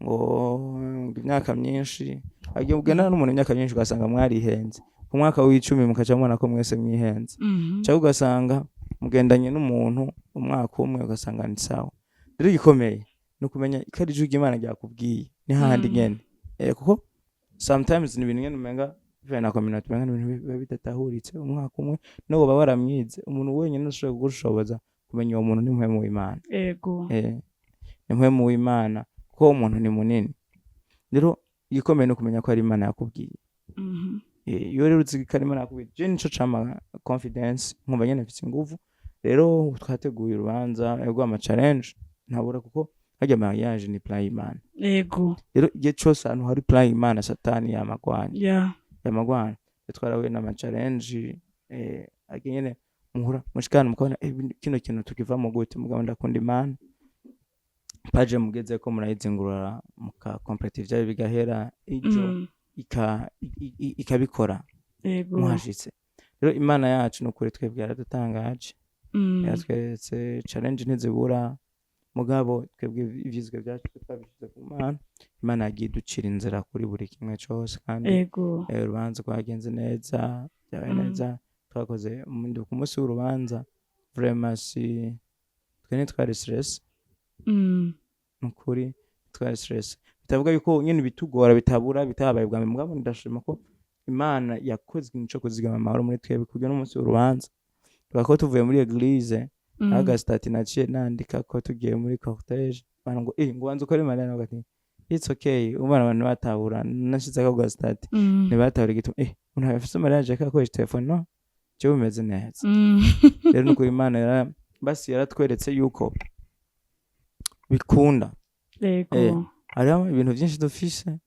B: ngo imyaka myinshi, agiye ugendana n'umuntu imyaka myinshi, ugasanga mwarihenze, ku mwaka w'10 mukaca mubona ko mwese mwihenze, cyangwa ugasanga mugendanye n'umuntu umwaka umwe, ugasanga ni sawa. Rero igikomeye ni ukumenya ko ari ijwi ry'Imana ryakubwiye, ni hahandi nyene. Kuko sometimes ni ibintu nyene umenga bivuye na community, umenga ni ibintu biba bidatahuritse. Umwaka umwe n'uwo baba waramwize, umuntu wenyine ushobora kugushoboza kumenya uwo muntu ni mpwemu w'Imana. Ni mpwemu w'Imana, kuko umuntu ni munini. Rero igikomeye ni ukumenya ko ari Imana yakubwiye. Iyo rero uzi ko ari Imana yakubwiye, je nico campa confidence, nkumva nyene mfise inguvu. Rero twateguye urubanza, ego, ama challenge ntabura, kuko harya mariage ni plan y'Imana. Rero igihe cose ahantu hari plan y'Imana, Satani yamagwanya. Yamagwana. Twarahuye n'ama challenge, ariko nyene muhura mushikana mukabona kino kintu tukivamo gute? Mugabo ndakunda Imana, page mugezeko murayizingurura, muka complète ivyayo, bigahera ejo, ikabikora. Muhashitse rero, Imana yacu nukuri twebwe yaradutangaje. Yaratweretse challenge ntizibura, mugabo twebwe ivyizwe byacu twabishyize ku Mana. Imana yagiye iducira inzira kuri buri kimwe cose, kandi urubanza rwagenze neza, byabaye neza. Twakoze ku munsi w'urubanza, vraiment si twe ntitwari stress. Nukuri twari stress. Bitavuga yuko nyene ibitugora bitabura, bitabaye bwa mbere, mugabo ndashima ko Imana yakoze ikintu co kuzigama amahoro muri twebwe kugira n'umunsi w'urubanza tuba tuvuye muri église. Aga statut naciye nandika ko tugiye muri cortège, abantu ngo ngo banze ukore mariage, ati it's okay. Ubona abantu batahura nashizeko aga statut. Ntibatahura igituma umuntu afise mariage akakoresha telefone. No jewe bimeze neza. Rero nuko Imana basi yaratweretse yuko bikunda. Hariho ibintu byinshi dufise,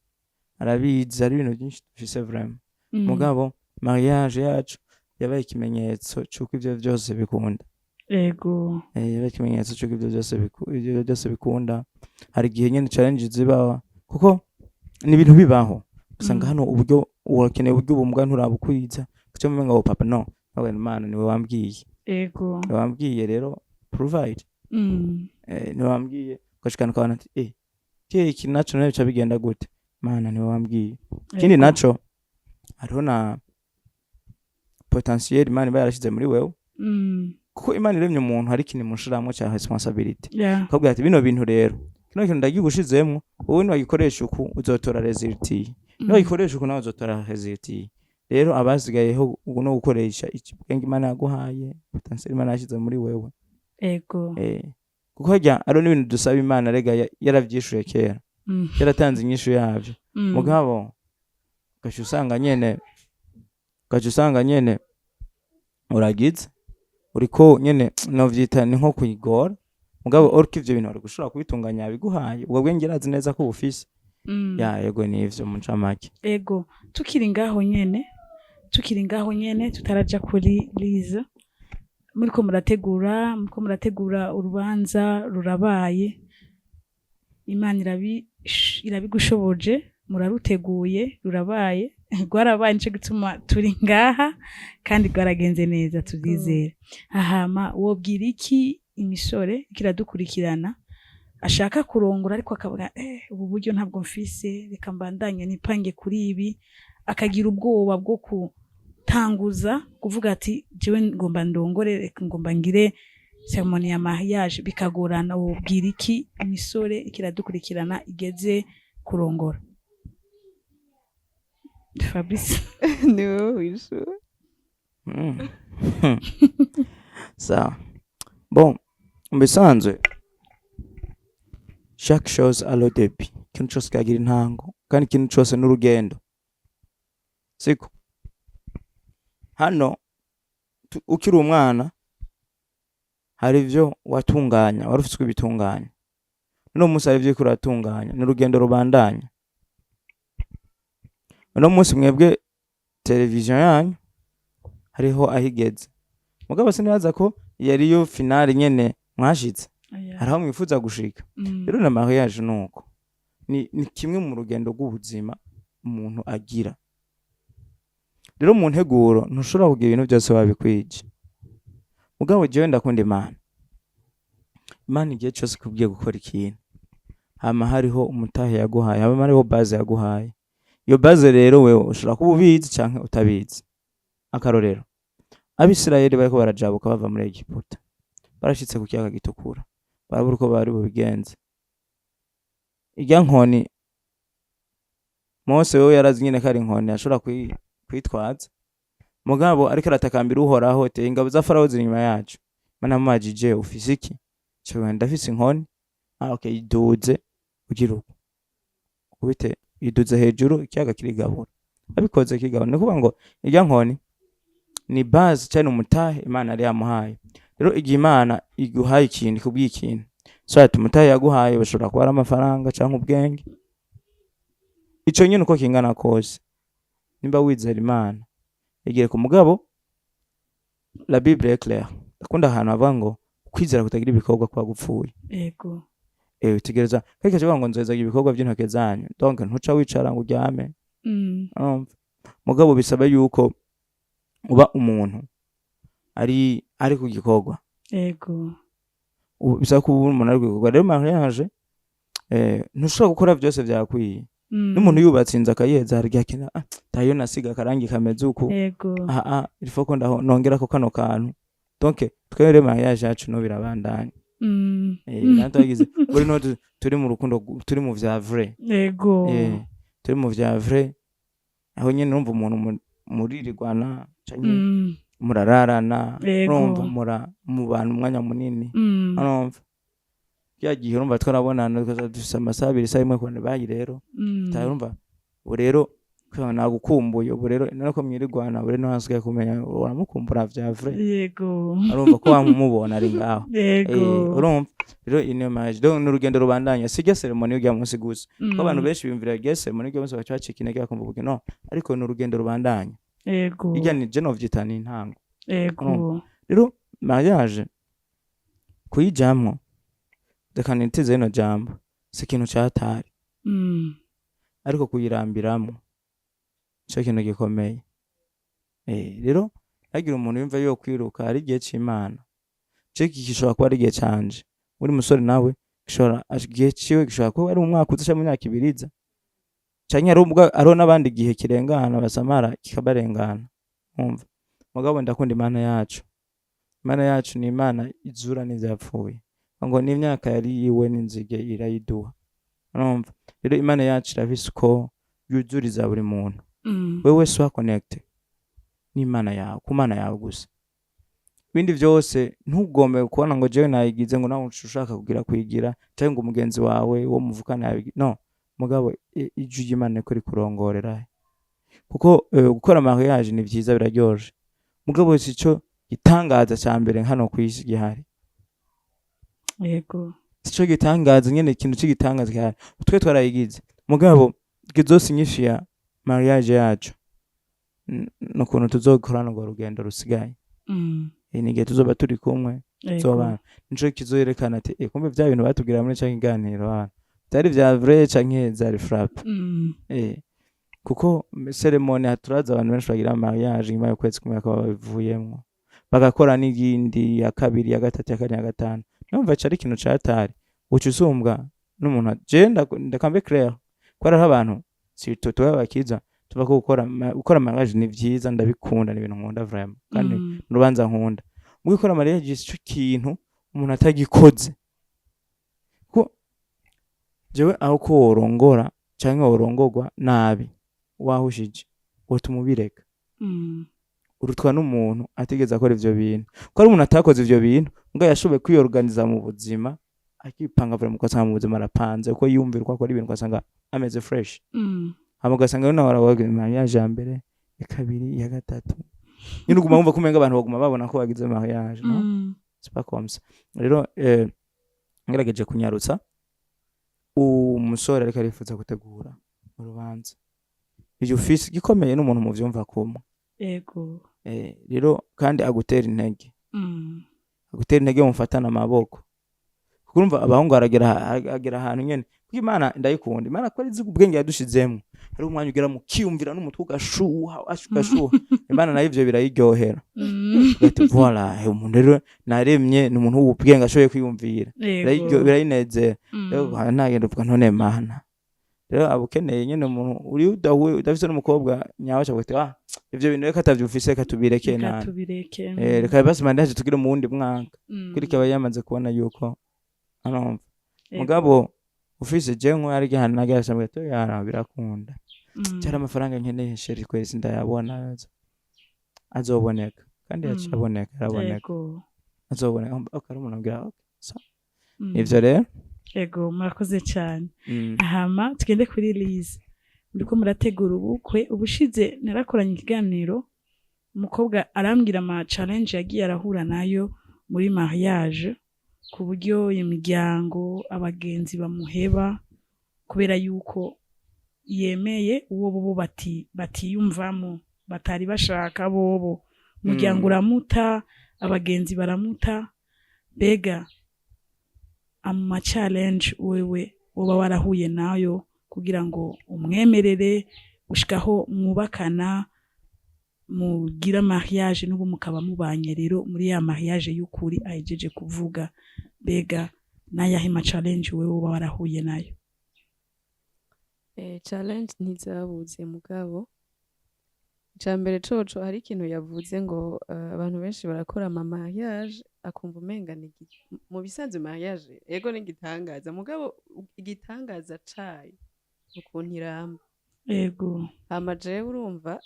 B: arabizi, hari ibintu byinshi dufise vraiment. Mugabo mariage yacu yabaye ikimenyetso c'uko ivyo vyose bikunda. Yabaye ikimenyetso c'uko ivyo byose bikunda. Hari igihe nyene challenge ziba, kuko ni ibintu bibaho, usanga hano uburyo urakeneye, uburyo ubumuga nturabukwiza, kuco mumenga ngo papa no nawe Imana niwe wambwiye. Niwe wambwiye, rero provide. Niwe wambwiye, ugashikana ukabona ati kiye iki naco nayo bica bigenda gute? Mana niwe wambwiye. Ikindi naco, hariho na potentiel Imana iba yarashize muri wewe, kuko Imana iremye umuntu hari ikintu imushiramwo ca responsibility. Akabwira ati bino bintu rero, kino kintu ndagigushizemwo, wowe niwagikoresha uku uzotora result iyi, niwagikoresha uku nawe uzotora result iyi. Rero abasigayeho ubu no gukoresha iki bwenge Imana yaguhaye, potentiel Imana yashize muri wewe. Kuko harya hariho n'ibintu dusaba Imana rega yaravyishuye kera, yaratanze inyishu yavyo. Mugabo ugaca usanga nyene uragize uriko nyene, novyita ni nko kuyigora, mugabo oriko ivyo bintu wari gushobora kubitunganya biguhaye ubwo bwenge, irazi neza ko ubufise. Ya, yego, nivyo mu ncamake.
A: Ego, tukiri ngaho nyene, tutaraja kuri Liza, muriko murategura urubanza, rurabaye, Imana irabigushoboje, muraruteguye, rurabaye, rwarabaye, nico gituma turi ngaha, kandi rwaragenze neza, tubyizere. Hama wobwira iki imisore kiradukurikirana ashaka kurongora, ariko akavuga ubu buryo ntabwo mfise, reka mbandanye nipange kuri ibi, akagira ubwoba bwo gutanguza kuvuga ati jewe ngomba ndongore, reka ngomba ngire cérémonie ya mariage, bikagorana? Wobwira iki imisore ikiradukurikirana igeze kurongora, Fabrice?
C: Ni wowe wishura.
B: Sawa, bon, mu bisanzwe chaque chose a le début, ikintu cose kagira intango, kandi ikintu cose n'urugendo, siko? Hano ukiri umwana hari ivyo watunganya, wari ufise uko ubitunganya. Uno munsi hari ivyo uriko uratunganya, ni urugendo rubandanya. Uno munsi mwebwe televiziyo yanyu hariho aho igeze, mugabo sinibaza ko yariyo finale nyene mwashitse. Hari aho mwifuza gushika. Rero na mariage nuko ni kimwe mu rugendo rw'ubuzima umuntu agira. Rero mu nteguro ntushobora kugira ibintu byose wabikwije, mugabo jewe ndakunda Imana. Imana igihe cyose ikubwiye gukora ikintu, hama hariho umutahe yaguhaye, hama hariho base yaguhaye. Iyo base rero wewe ushobora kuba ubizi canke utabizi. Akarorero, Abisirayeli bariko barajabuka bava muri Egiputa, barashitse ku kiyaga Gitukura, barabura uko bari bubigenze. Irya nkoni Mose wewe yarazi nyene ko ari inkoni ashobora kwitwaza, mugabo ariko aratakambira Uhoraho ati ingabo za Farawo ziri inyuma yacu. Imana yamubajije ufise iki? Cewe ndafise inkoni. Ah, okay, iduze ugira uko ukubite, iduze hejuru, ikiyaga kirigabura. Abikoze kigabura, ni ukuvuga ngo irya nkoni ni base cyane, umutahe Imana yari yamuhaye. Rero igihe Imana iguhaye ikintu, ikubwiye ikintu, so ati umutahe yaguhaye bashobora kuba ari amafaranga cyangwa ubwenge, ico nyine uko kingana kose, nimba wizera Imana, igihe ku mugabo. La Bible est claire, ndakunda ahantu havuga ngo kwizera kutagira ibikorwa kuba gupfuye. Utegereza kandi kavuga ngo nzozaga ibikorwa by'intoke zanyu. Donc ntuca wicara ngo uryame. Urumva, mugabo bisaba yuko uba umuntu ari ku gikorwa. Bisaba ko uba umuntu ari ku gikorwa. Rero mariage, ntushobora gukora byose byakwiye. N'umuntu yubatse inzu akayiheza, hari igihe akenera: "Ah, tayo nasiga akarangi kameze uku." "Ah ah, il faut ko ndaho nongerako kano kantu." Donc twebwe rero mariage yacu no birabandanya. Kandi twagize buri no turi mu rukundo, turi mu vya vrai. Turi mu vya vrai, aho nyene urumva umuntu muririrwana canke murararana. Urumva mura mubana umwanya munini. Urumva kya gihe, urumva twarabonana, tukaza dufise amasaha 2, isaha 1 kubona bayi rero. Tayo urumva ubu rero kubera nagukumbuye, ubu rero none ko mwirirwana, ubu rero ntihasigaye kumenya uramukumbura vya vrai. Urumva ko wamumubona ari ngaho. Urumva rero iyi niyo mariage. Donc ni urugendo rubandanya, sijya cérémonie y'urya munsi gusa, kuko abantu benshi biyumvira irya cérémonie y'urya munsi bagaca bacika intege, bakumva ubugi no, ariko ni urugendo rubandanya. Irya ni je novyita ni intango. Rero mariage kuyijamwo, reka nitize rino jambo, si ikintu catari, ariko kuyirambiramwo nico kintu gikomeye. Rero ntagire umuntu yumva yo kwiruka, hari igihe c'Imana. Je iki gishobora kuba ari igihe canje, uri musore nawe gishobora igihe ciwe gishobora kuba ari umwaka uza canke mu myaka 2 iza, canke hari ubwo hariho n'abandi igihe kirengana basamara kikabarengana. Umva mugabo, ndakunda Imana yacu. Imana yacu ni Imana izura n'ivyapfuye, ngo n'imyaka yari yiwe n'inzige irayiduha. Urumva rero Imana yacu irafise uko yuzuriza buri muntu. Wewe sois connecté n'Imana yawe, ku Mana yawe gusa. Ibindi vyose ntugombe kubona ngo jewe nayigize, ngo nawe uca ushaka kugira kuyigira, canke ngo umugenzi wawe wo muvukana yabigize. No mugabo ijwi ry'Imana niko rikurongorera, kuko gukora mariage ni vyiza, biraryoshe, mugabo sico gitangaza ca mbere hano kw'isi gihari. Sico gitangaza nyene, ikintu c'igitangaza gihari twe twarayigize, mugabo kizosignifiya mariage yacu n'ukuntu tuzokorana urwo rugendo rusigaye. Ni igihe tuzoba turi kumwe, tuzobana, nico kizoyerekana ati kumbe vya bintu batubwira muri ca kiganiro hano vyari vya vrai canke zari frappe. Kuko cérémonie turazi abantu benshi bagira mariage, nyuma y'ukwezi kumwe bakaba babivuyemwo, bagakora n'iyindi ya kabiri, ya gatatu, ya kane, ya gatanu. Numva cari ikintu catari uca usumbwa n'umuntu. Je ndakambe clair ko hariho abantu, surtout tuba bakiza tuva ko gukora gukora mariage ni vyiza, ndabikunda, ni ibintu nkunda vraiment, kandi n'urubanza nkunda. Mu gukora mariage sico kintu umuntu atagikoze, ko jewe aho ko worongora canke worongorwa nabi wahushije, wotuma ubireka. Urutwa n'umuntu atigeze akora ivyo bintu, ko ari umuntu atakoze ivyo bintu ngo yashoboye kwiyorganiza mu buzima, akipanga vraiment, ugasanga mu buzima arapanze uko yiyumvira, uko akora ibintu, ugasanga ameze fresh. Hama ugasanga rero nawe arawagira mariage ya mbere, ya kabiri, ya gatatu, nyine uguma wumva ko umenga abantu baguma babona ko wagize mariage. No, c'est pas comme ça. Rero ngerageje kunyarutsa, umusore ariko arifuza gutegura urubanza, iyo ufise gikomeye n'umuntu muvyumva kumwe. Rero kandi agutera intege, agutera intege, mufatana amaboko, kuko urumva abahungu aragera agera ahantu nyene, kuko Imana ndayikunda, Imana ko izi ubwenge yadushizemwo, hari umwanya ugera mukiyumvira n'umutwe ugashuha, ugashuha. Imana nayo ivyo birayiryohera. Ugati voilà, umuntu rero naremye ni umuntu w'ubwenge ashoboye kwiyumvira. Birayinezera. Rero ntagenda uvuga none Mana rero aba ukeneye nyene umuntu uri udahuye, udafise n'umukobwa nyawe, acavuga ati: "Ah, ivyo bintu reka atavyufise, reka tubireke."
A: Reka
B: nani
A: tubireke.
B: Reka basi mariage tugire mu wundi mwaka. Kuri ikaba yamaze kubona yuko arumva. Mugabo ufise, je nko hari igihe nagira ngo yara birakunda, cyari amafaranga nkeneye, chéri, kwezi ndayabona, azoboneka kandi. Yaciye aboneka, araboneka. Azoboneka, okay, ari umuntu abwira okay, so ivyo rero.
A: Ego, murakoze cyane. Hama tugende kuri Lize. Muriko murategura ubukwe. Ubushize narakoranye ikiganiro, umukobwa arambwira ama challenge yagiye arahura nayo muri mariage, ku buryo imiryango, abagenzi bamuheba kubera yuko yemeye uwo bobo batiyumvamo, batari bashaka bobo. Umuryango uramuta, abagenzi baramuta. Mbega ama challenge wewe woba warahuye nayo kugira ngo umwemerere gushikaho mwubakana, mugira mariage, n'ubu mukaba mubanye rero muri ya mariage y'ukuri ahejeje kuvuga, mbega n'ayahe ma challenge wewe woba warahuye nayo?
C: Challenge ntizabuze, mugabo ica mbere coco hari ikintu yavuze ngo abantu benshi barakora ama mariage akumva umenga ni mu bisanzwe mariage ego ni igitangaza, mugabo igitangaza cayo ukuntu iramba. Hama jewe urumva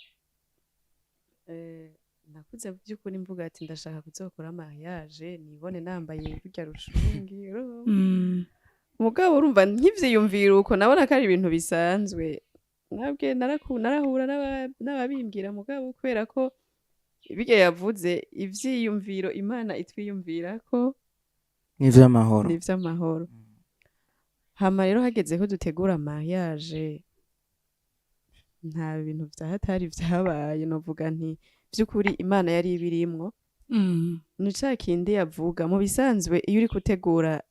C: nakuze by'ukuri mvuga ati ndashaka kuzokora mariage nibone nambaye rurya rushungi, urumva? Mugabo urumva nkivyiyumvira uko nabona ko ari ibintu bisanzwe. Nabwe narahura n'ababimbwira, mugabo kubera ko birya yavuze, ivyiyumviro Imana itwiyumvirako
B: n'ivy'amahoro.
C: Ni ivy'amahoro. Hama rero hageze ko dutegura mariage, nta bintu vya hatari vyabaye. Novuga nti vy'ukuri Imana yari ibirimwo. Ni ca kindi yavuga, mu bisanzwe iyo uri gutegura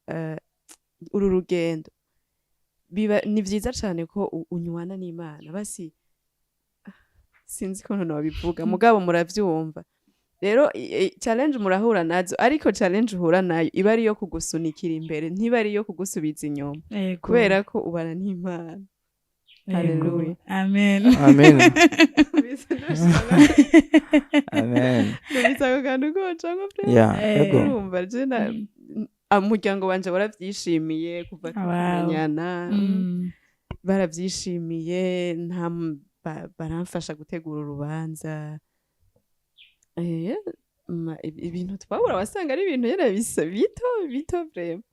C: uru rugendo, biba ni vyiza cane ko unywana n'Imana. Basi sinzi ukuntu nobivuga, mugabo muravyumva. Rero challenge murahura nazo, ariko challenge uhura nayo iba ari iyo kugusunikira imbere, ntiba ari iyo kugusubiza inyuma, kubera ko ubana n'Imana. Hallelujah.
A: Amen.
B: Amen. Amen.
C: Numvise ako kantu kocako pe.
B: Ya, ego.
C: Urumva je na umuryango wanje waravyishimiye kuva tukimenyana. Baravyishimiye, nta baramfasha gutegura urubanza. Ibintu twabura wasanga ari ibintu nyene bisa bito bito vraiment.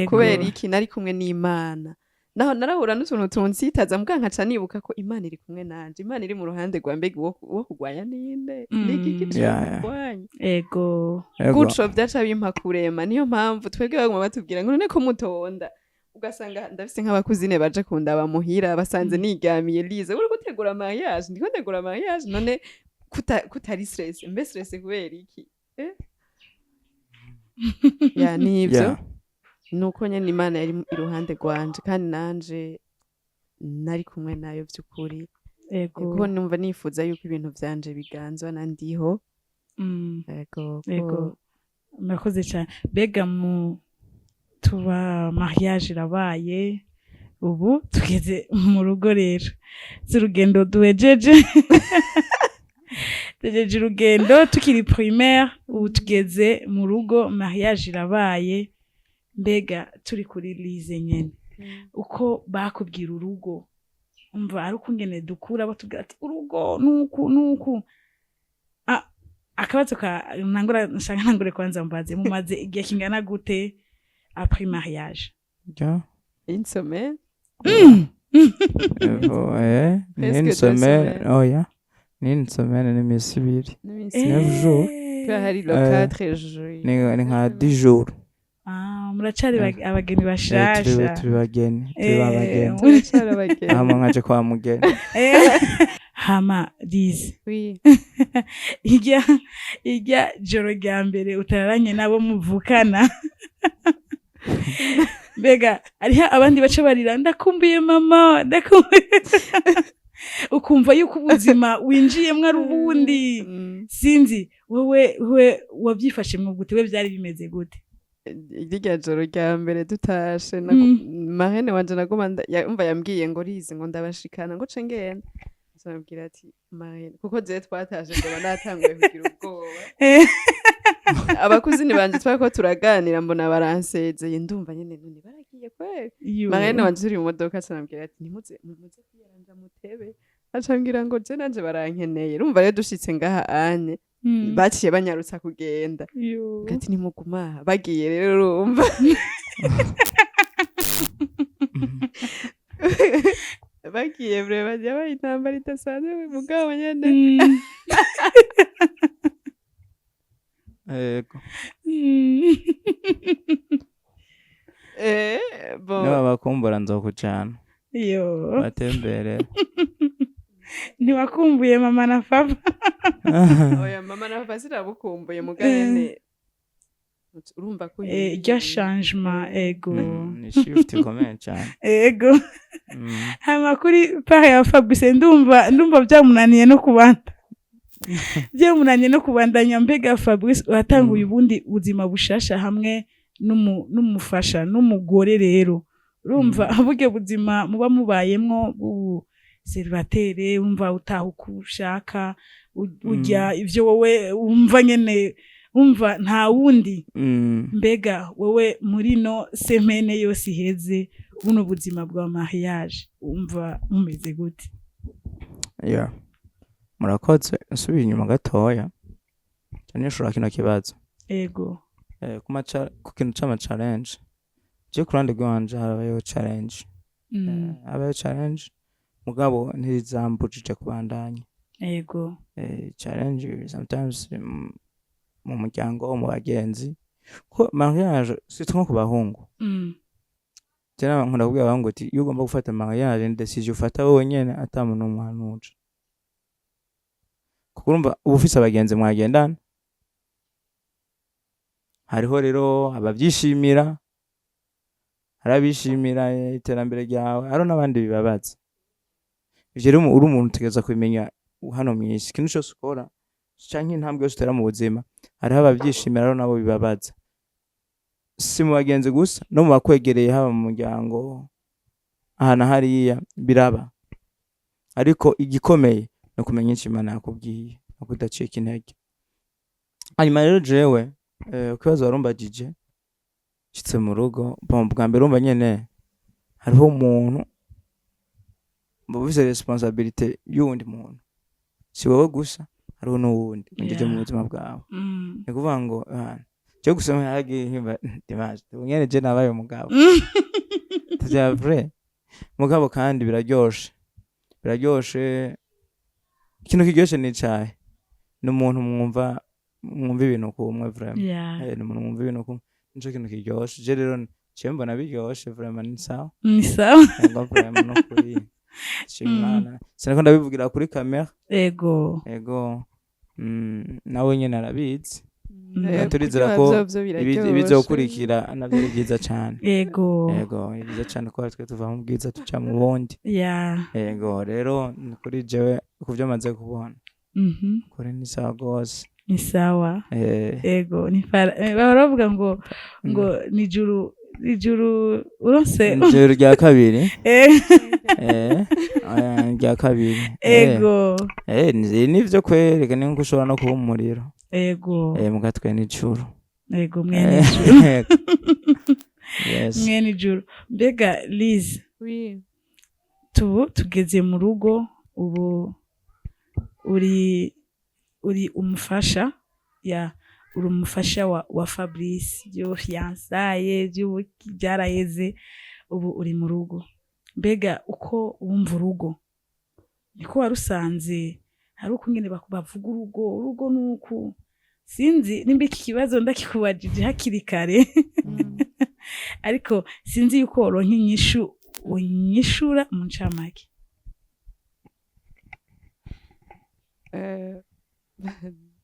C: Kubera iki? Nari kumwe n'Imana. Naho narahura n'utuntu tunsitaza, mbwa nkaca nibuka ko Imana iri kumwe nanje, Imana iri mu ruhande rwa, mbega uwo kurwanya ninde? Niki kurwanya? Gutyo byaca bimpa kurema. Niyo mpamvu twebwe baguma batubwira ngo none ko mutonda, ugasanga ndafise nk'aba cousine baje kundaba muhira, basanze niryamiye. Lize, uri gutegura mariage? Ndiko ntegura mariage. None kutari stress? Mbe stress kubera iki? Eh? Ya, nivyo. Nuko nyene Imana yari iruhande rwanje, kandi nanje nari kumwe nayo vy'ukuri. Kuko numva nifuza yuko ibintu vyanje biganzwa na ndiho. Ego ko.
A: Ego, murakoze cyane. Mbega mu tuba mariage irabaye, ubu tugeze mu rugo rero, si urugendo duhejeje, tugejeje urugendo tukiri primaire, ubu tugeze mu rugo, mariage irabaye. Mbega turi kuri Lize nyene, uko bakubwira urugo, umva ari ukungene dukura batubwira ati urugo nuku nuku. Ah, akabazo ka nangura, nshaka nangure kwanza mbaze: mumaze igihe kingana gute après mariage?
B: Ja.
C: Une semaine.
B: Evo, ni
C: Presque
B: une
C: deux
B: semaine.
C: semaines.
B: Oya, ni une semaine n'iminsi 2.
C: N'iminsi
B: 9 jours.
C: Kubera hari le 4 juillet.
B: Ni nka 10 jours.
A: Ah, muracari abageni bashasha.
B: Turi bageni, turi babageni.
C: Turacari abageni.
B: Hama nkaje kwa mugeni.
A: Hama Lize,
C: Oui.
A: irya joro rya mbere utararanye nabo muvukana, mbega hariho abandi baca barira: "Ndakumbuye mama, ndakumbuye", ukumva yuko ubuzima winjiyemwo ari ubundi. Sinzi wowe, we wabyifashemwo gute? We byari bimeze gute?
C: Rirya joro rya mbere dutashe, marraine wanje naguma umva yambwiye ngo Lize, ngo ndabashikana, ngo ce ngenda. Nzamubwira ati marraine, kuko jewe twatashe ngoba natanguye kugira ubwoba. Aba cousine banje twariko turaganira, mbona baransezeye, ndumva nyene none baragiye kweri.
A: Yo.
C: Marraine wanje turi mu modoka aca ati ntimuze muze kwiyaranja mutebe, aca ambwira ngo je nanje barankeneye. Urumva rero dushitse ngaha anye, baciye banyarutsa kugenda.
A: Yo.
C: Ati nimuguma aha. Bagiye rero urumva. Bagiye vraiment, yabaye intambara idasanzwe, mugabo nyene.
B: Yego.
C: Bon.
B: Niba bakumbura nzokujana.
A: Yo.
B: Batembere.
A: Ntiwakumbuye mama na papa?
C: Oya, mama na papa sirabukumbuye, mugabo nyene urumva ko
A: Iryo changement, ego.
B: Ni shift ikomeye cyane.
A: Ego. Hama kuri part ya Fabrice, ndumva byamunaniye no kubanda, byamunaniye no kubandanya. Mbega Fabrice, watanguye ubundi buzima bushasha hamwe n'umufasha n'umugore. Rero urumva buryo buzima muba mubayemwo bw'ubu célibataire, wumva utaha uko ushaka, urya ivyo wowe wumva nyene, wumva nta wundi. Mbega wowe muri no semaine yose iheze, buno buzima bwa mariage, wumva mumeze gute?
B: Yeah. Murakoze. Nsubiye inyuma gatoya, nishura kino kibazo.
A: Ego.
B: Ku kintu c'ama challenge, je ku ruhande rwanje harabayeho challenge. Habayeho challenge, mugabo ntizambujije kubandanya.
A: Ego.
B: Challenge sometimes mu muryango, mu bagenzi, ko mariage surtout nko ku bahungu, je nkunda kubwira abahungu ati iyo ugomba gufata mariage, ni decision ufata wowe nyene, ata muntu n'umwe uhanuje, kuko urumva uba ufise abagenzi mwagendana. Hariho rero abavyishimira, hari abishimira iterambere ryawe, hariho n'abandi bibabaza. Ivyo rero uri umuntu utegerezwa kubimenya. Hano mw'isi, ikintu cose ukora canke intambwe yose utera mu buzima, hariho abavyishimira, hariho n'abo bibabaza. Si mu bagenzi gusa, no mu bakwegereye, haba mu muryango, aha na hariya biraba. Ariko igikomeye ni ukumenya ico Imana yakubwiye no kudacika intege. Hanyuma rero jewe, ku kibazo warumbajije, nshitse mu rugo, bon, bwa mbere urumva nyene hariho umuntu uba ufise responsabilité y'uwundi muntu. Si wowe gusa, hariho n'uwundi winjije mu buzima bwawe. Ni ukuvuga ngo je gusa haragiye nkimba dimanche ubu nyene je nabaye umugabo vya vrai. Mugabo kandi biraryoshe, biraryoshe. Ikintu kiryoshe ni icahe? Ni umuntu mwumva ibintu kumwe vraiment. Ni umuntu mwumva ibintu kumwe, nico kintu kiryoshe. Je rero ciye mbona biryoshe vraiment, ni sawa.
A: Ni sawa.
B: Ego, vraiment, nukuri shima Imana. Sinako ndabivugira kuri kamera.
A: Ego.
B: Ego, nawe nyene arabizi. Turizera
C: Kuryoha
B: ko
C: vyovyo biraryoshe.
B: Ibizokurikira navyo ari vyiza cane.
A: Ego.
B: Ego, ni vyiza cane kuba twe tuva mu bwiza tuja mu bundi. Ego, rero ni kuri jewe, kuvyo maze kubona, kuri ni sawa gose.
A: Ni sawa. Ego, ni bahora bavuga ngo ni juru, ni juru uronse.
B: Ijoro rya kabiri. Oya, rya kabiri.
A: Ego.
B: Nivyo kwereka ni nkuko ushobora no kuba umuriro.
A: Ego.
B: Muga twe n'ijuru.
A: Ego, mwene ijuru.
B: Yes.
A: Mwene ijuru. Mbega Liz,
C: Oui.
A: tubu tugeze mu rugo, ubu uri umufasha, ya, uri umufasha wa Fabrice. Byo fiançailles by'ubuki byaraheze, ubu uri mu rugo. Mbega uko wumva urugo, niko warusanze? Hari uko nyene bavuga urugo, urugo nuku? Sinzi nimba iki kibazo ndakikubajije hakiri kare, ariko sinzi yuko woronka inyishu unyishura mu ncamake.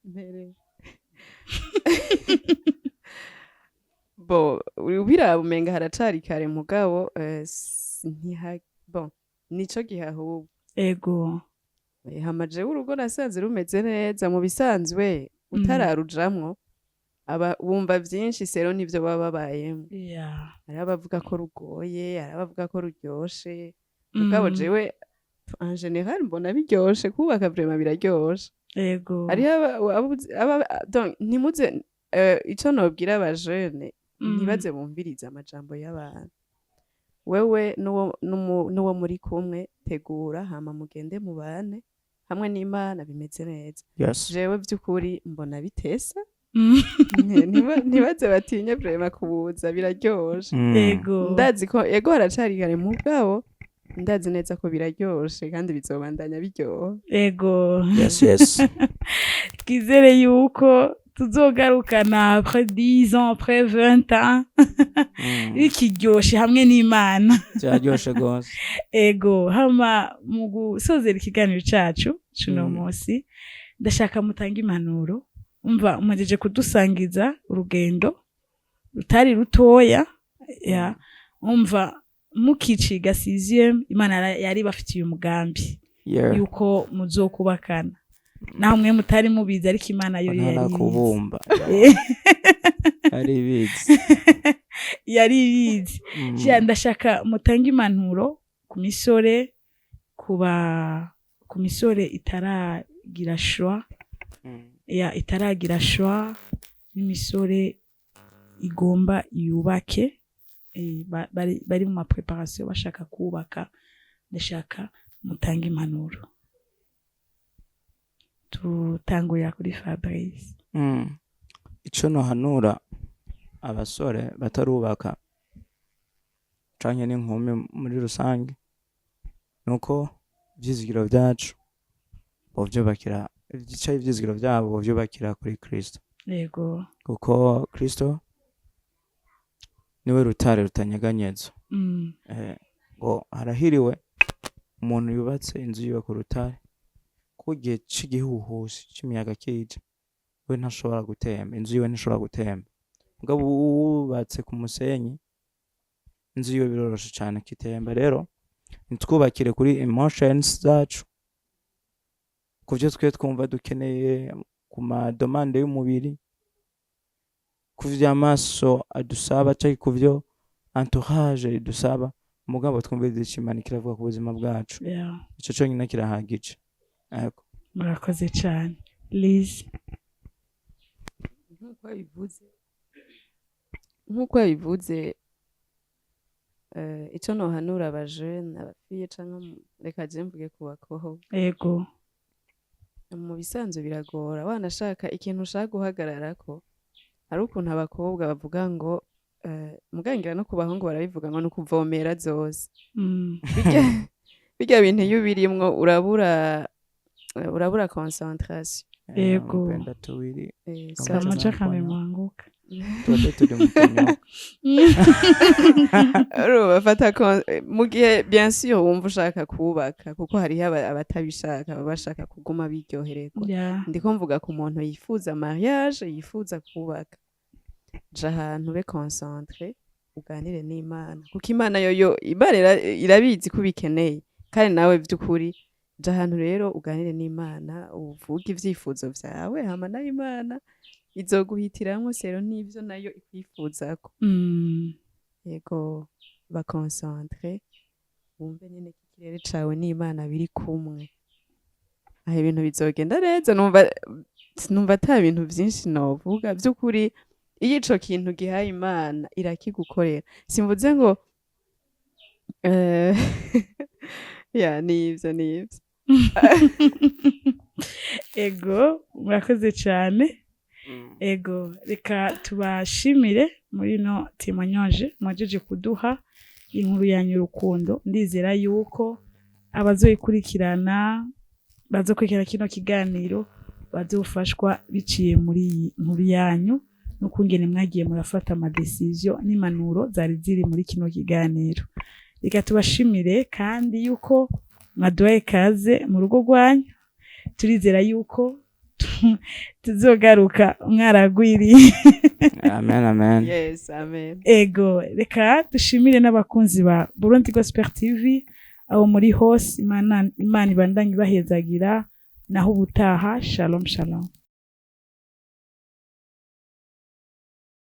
C: Mbere bo ubiraba umenga haracari kare, mugabo ntiha, bon, nico gihe ahubwo.
A: Ego.
C: Hama jewe urugo nasanze rumeze neza. Mu bisanzwe utararujamwo aba wumva vyinshi sero nivyo baba babayemwo. Hariho abavuga ko rugoye, hariho abavuga ko ruryoshe, mugabo jewe en général mbona biryoshe. Kubaka vraiment biraryoshe.
A: Ego.
C: Hariho donc ntimuze, ico nobwira abajene, ntibaze bumvirize amajambo y'abantu. Wewe n'uwo muri kumwe, tegura hama mugende mubane hamwe n'Imana bimeze neza. Jewe vy'ukuri mbona bitesa. Ntibaze batinye vraiment kubuza, biraryoshe.
A: Ego.
C: Ndazi ko ego haracari kare, mugabo Ndazi neza ko biraryoshe kandi bizobandanya biryoha.
A: Ego.
B: Yes.
A: Twizere yuko tuzogarukana après 10 ans, après 20 ans, bikiryoshe hamwe n'Imana.
B: Byaryoshe rwose.
A: Ego. Hama mu gusozera ikiganiro cacu cuno munsi, ndashaka mutange impanuro. Umva, muhejeje kudusangiza urugendo rutari rutoya ya umva mukiciga sixième, Imana yari bafitiye umugambi yuko muzokubakana, naho mwe mutari mubizi, ariko Imana yo yari ibizi.
B: Ntarakubumba yari ibizi.
A: Yari ibizi. Ja, ndashaka mutange impanuro ku misore, kuba ku misore itaragira choix, ya itaragira choix, n'imisore igomba yubake, bari mu ma préparation bashaka kubaka. Ndashaka mutange impanuro. Tutangurira kuri Fabrice.
B: Ico nohanura abasore batarubaka canke n'inkumi muri rusange, nuko ivyizigiro vyacu bovyubakira, ica ivyizigiro vyabo bovyubakira kuri Kristo, kuko Kristo niwe rutare rutanyeganyezwa. Ngo harahiriwe umuntu yubatse inzu yiwe ku rutare, kuko igihe c'igihuhusi c'imiyaga kije, we ntashobora gutemba, inzu yiwe ntishobora gutemba. Mugabo wubatse ku musenyi, inzu yiwe biroroshe cane kitemba. Rero ntitwubakire kuri emotions zacu, ku vyo twe twumva dukeneye, ku ma demandes y'umubiri, ku vyo amaso adusaba canke ku vyo entourage idusaba, mugabo twumvirize ico Imana kiravuga ku buzima bwacu. Ico conyine kirahagije. Yego.
A: Murakoze cyane. Liz?
C: Nk'uko yabivuze, ico nohanura abajene, aba filles, canke reka je mvuge ku bakobwa. Mu bisanzwe biragora, wanashaka ikintu ushaka guhagararako. Hari ukuntu abakobwa bavuga ngo mugangira, no ku bahungu barabivuga ngo ni ukuvomera zose. Birya bintu iyo ubirimwo urabura concentration.
B: Mpenda tuwili. Kama
A: Kamoja kamemwanguka.
B: Tuote turi mu kanyoka.
C: Urumva, fata mu gihe bien sûr wumva ushaka kubaka, kuko hariho abatabishaka, baba bashaka kuguma biryohererwa. Ndiko mvuga ku muntu yifuza mariage, yifuza kubaka. Ja ahantu ube concentré, uganire n'Imana, kuko Imana yoyo, Imana irabizi ko ubikeneye kandi nawe vy'ukuri. Ja ahantu rero uganire n'Imana, uvuge ivyifuzo vyawe, hama nayo Imana izoguhitiramwo selon n'ivyo nayo ikwifuzako. Yego, ba concentré, wumve nyene ko ikirere cawe n'Imana biri kumwe, aho ibintu bizogenda neza. Numva ata bintu vyinshi novuga. Vy'ukuri iyo ico kintu gihaye Imana, irakigukorera. Simvuze ngo ya nivyo.
A: Ego, murakoze cyane. Ego, reka tubashimire muri no témoignage mwajeje kuduha, inkuru yanyu y'urukundo. Ndizera yuko abazoyikurikirana, bazokurikirana kino kiganiro, bazofashwa biciye muri iyi nkuru yanyu n'ukungene mwagiye murafata ama décisions n'impanuro zari ziri muri kino kiganiro. Reka tubashimire kandi yuko mwaduhaye kaze mu rugo rwanyu. Turizera yuko tuzogaruka mwaragwiriye.
B: Amen, amen.
C: Yes, amen.
A: Ego, reka dushimire n'abakunzi ba Burundi Gospel TV aho muri hose. Imana, Imana ibandanye ibahezagira. Naho ubutaha. Shalom, shalom.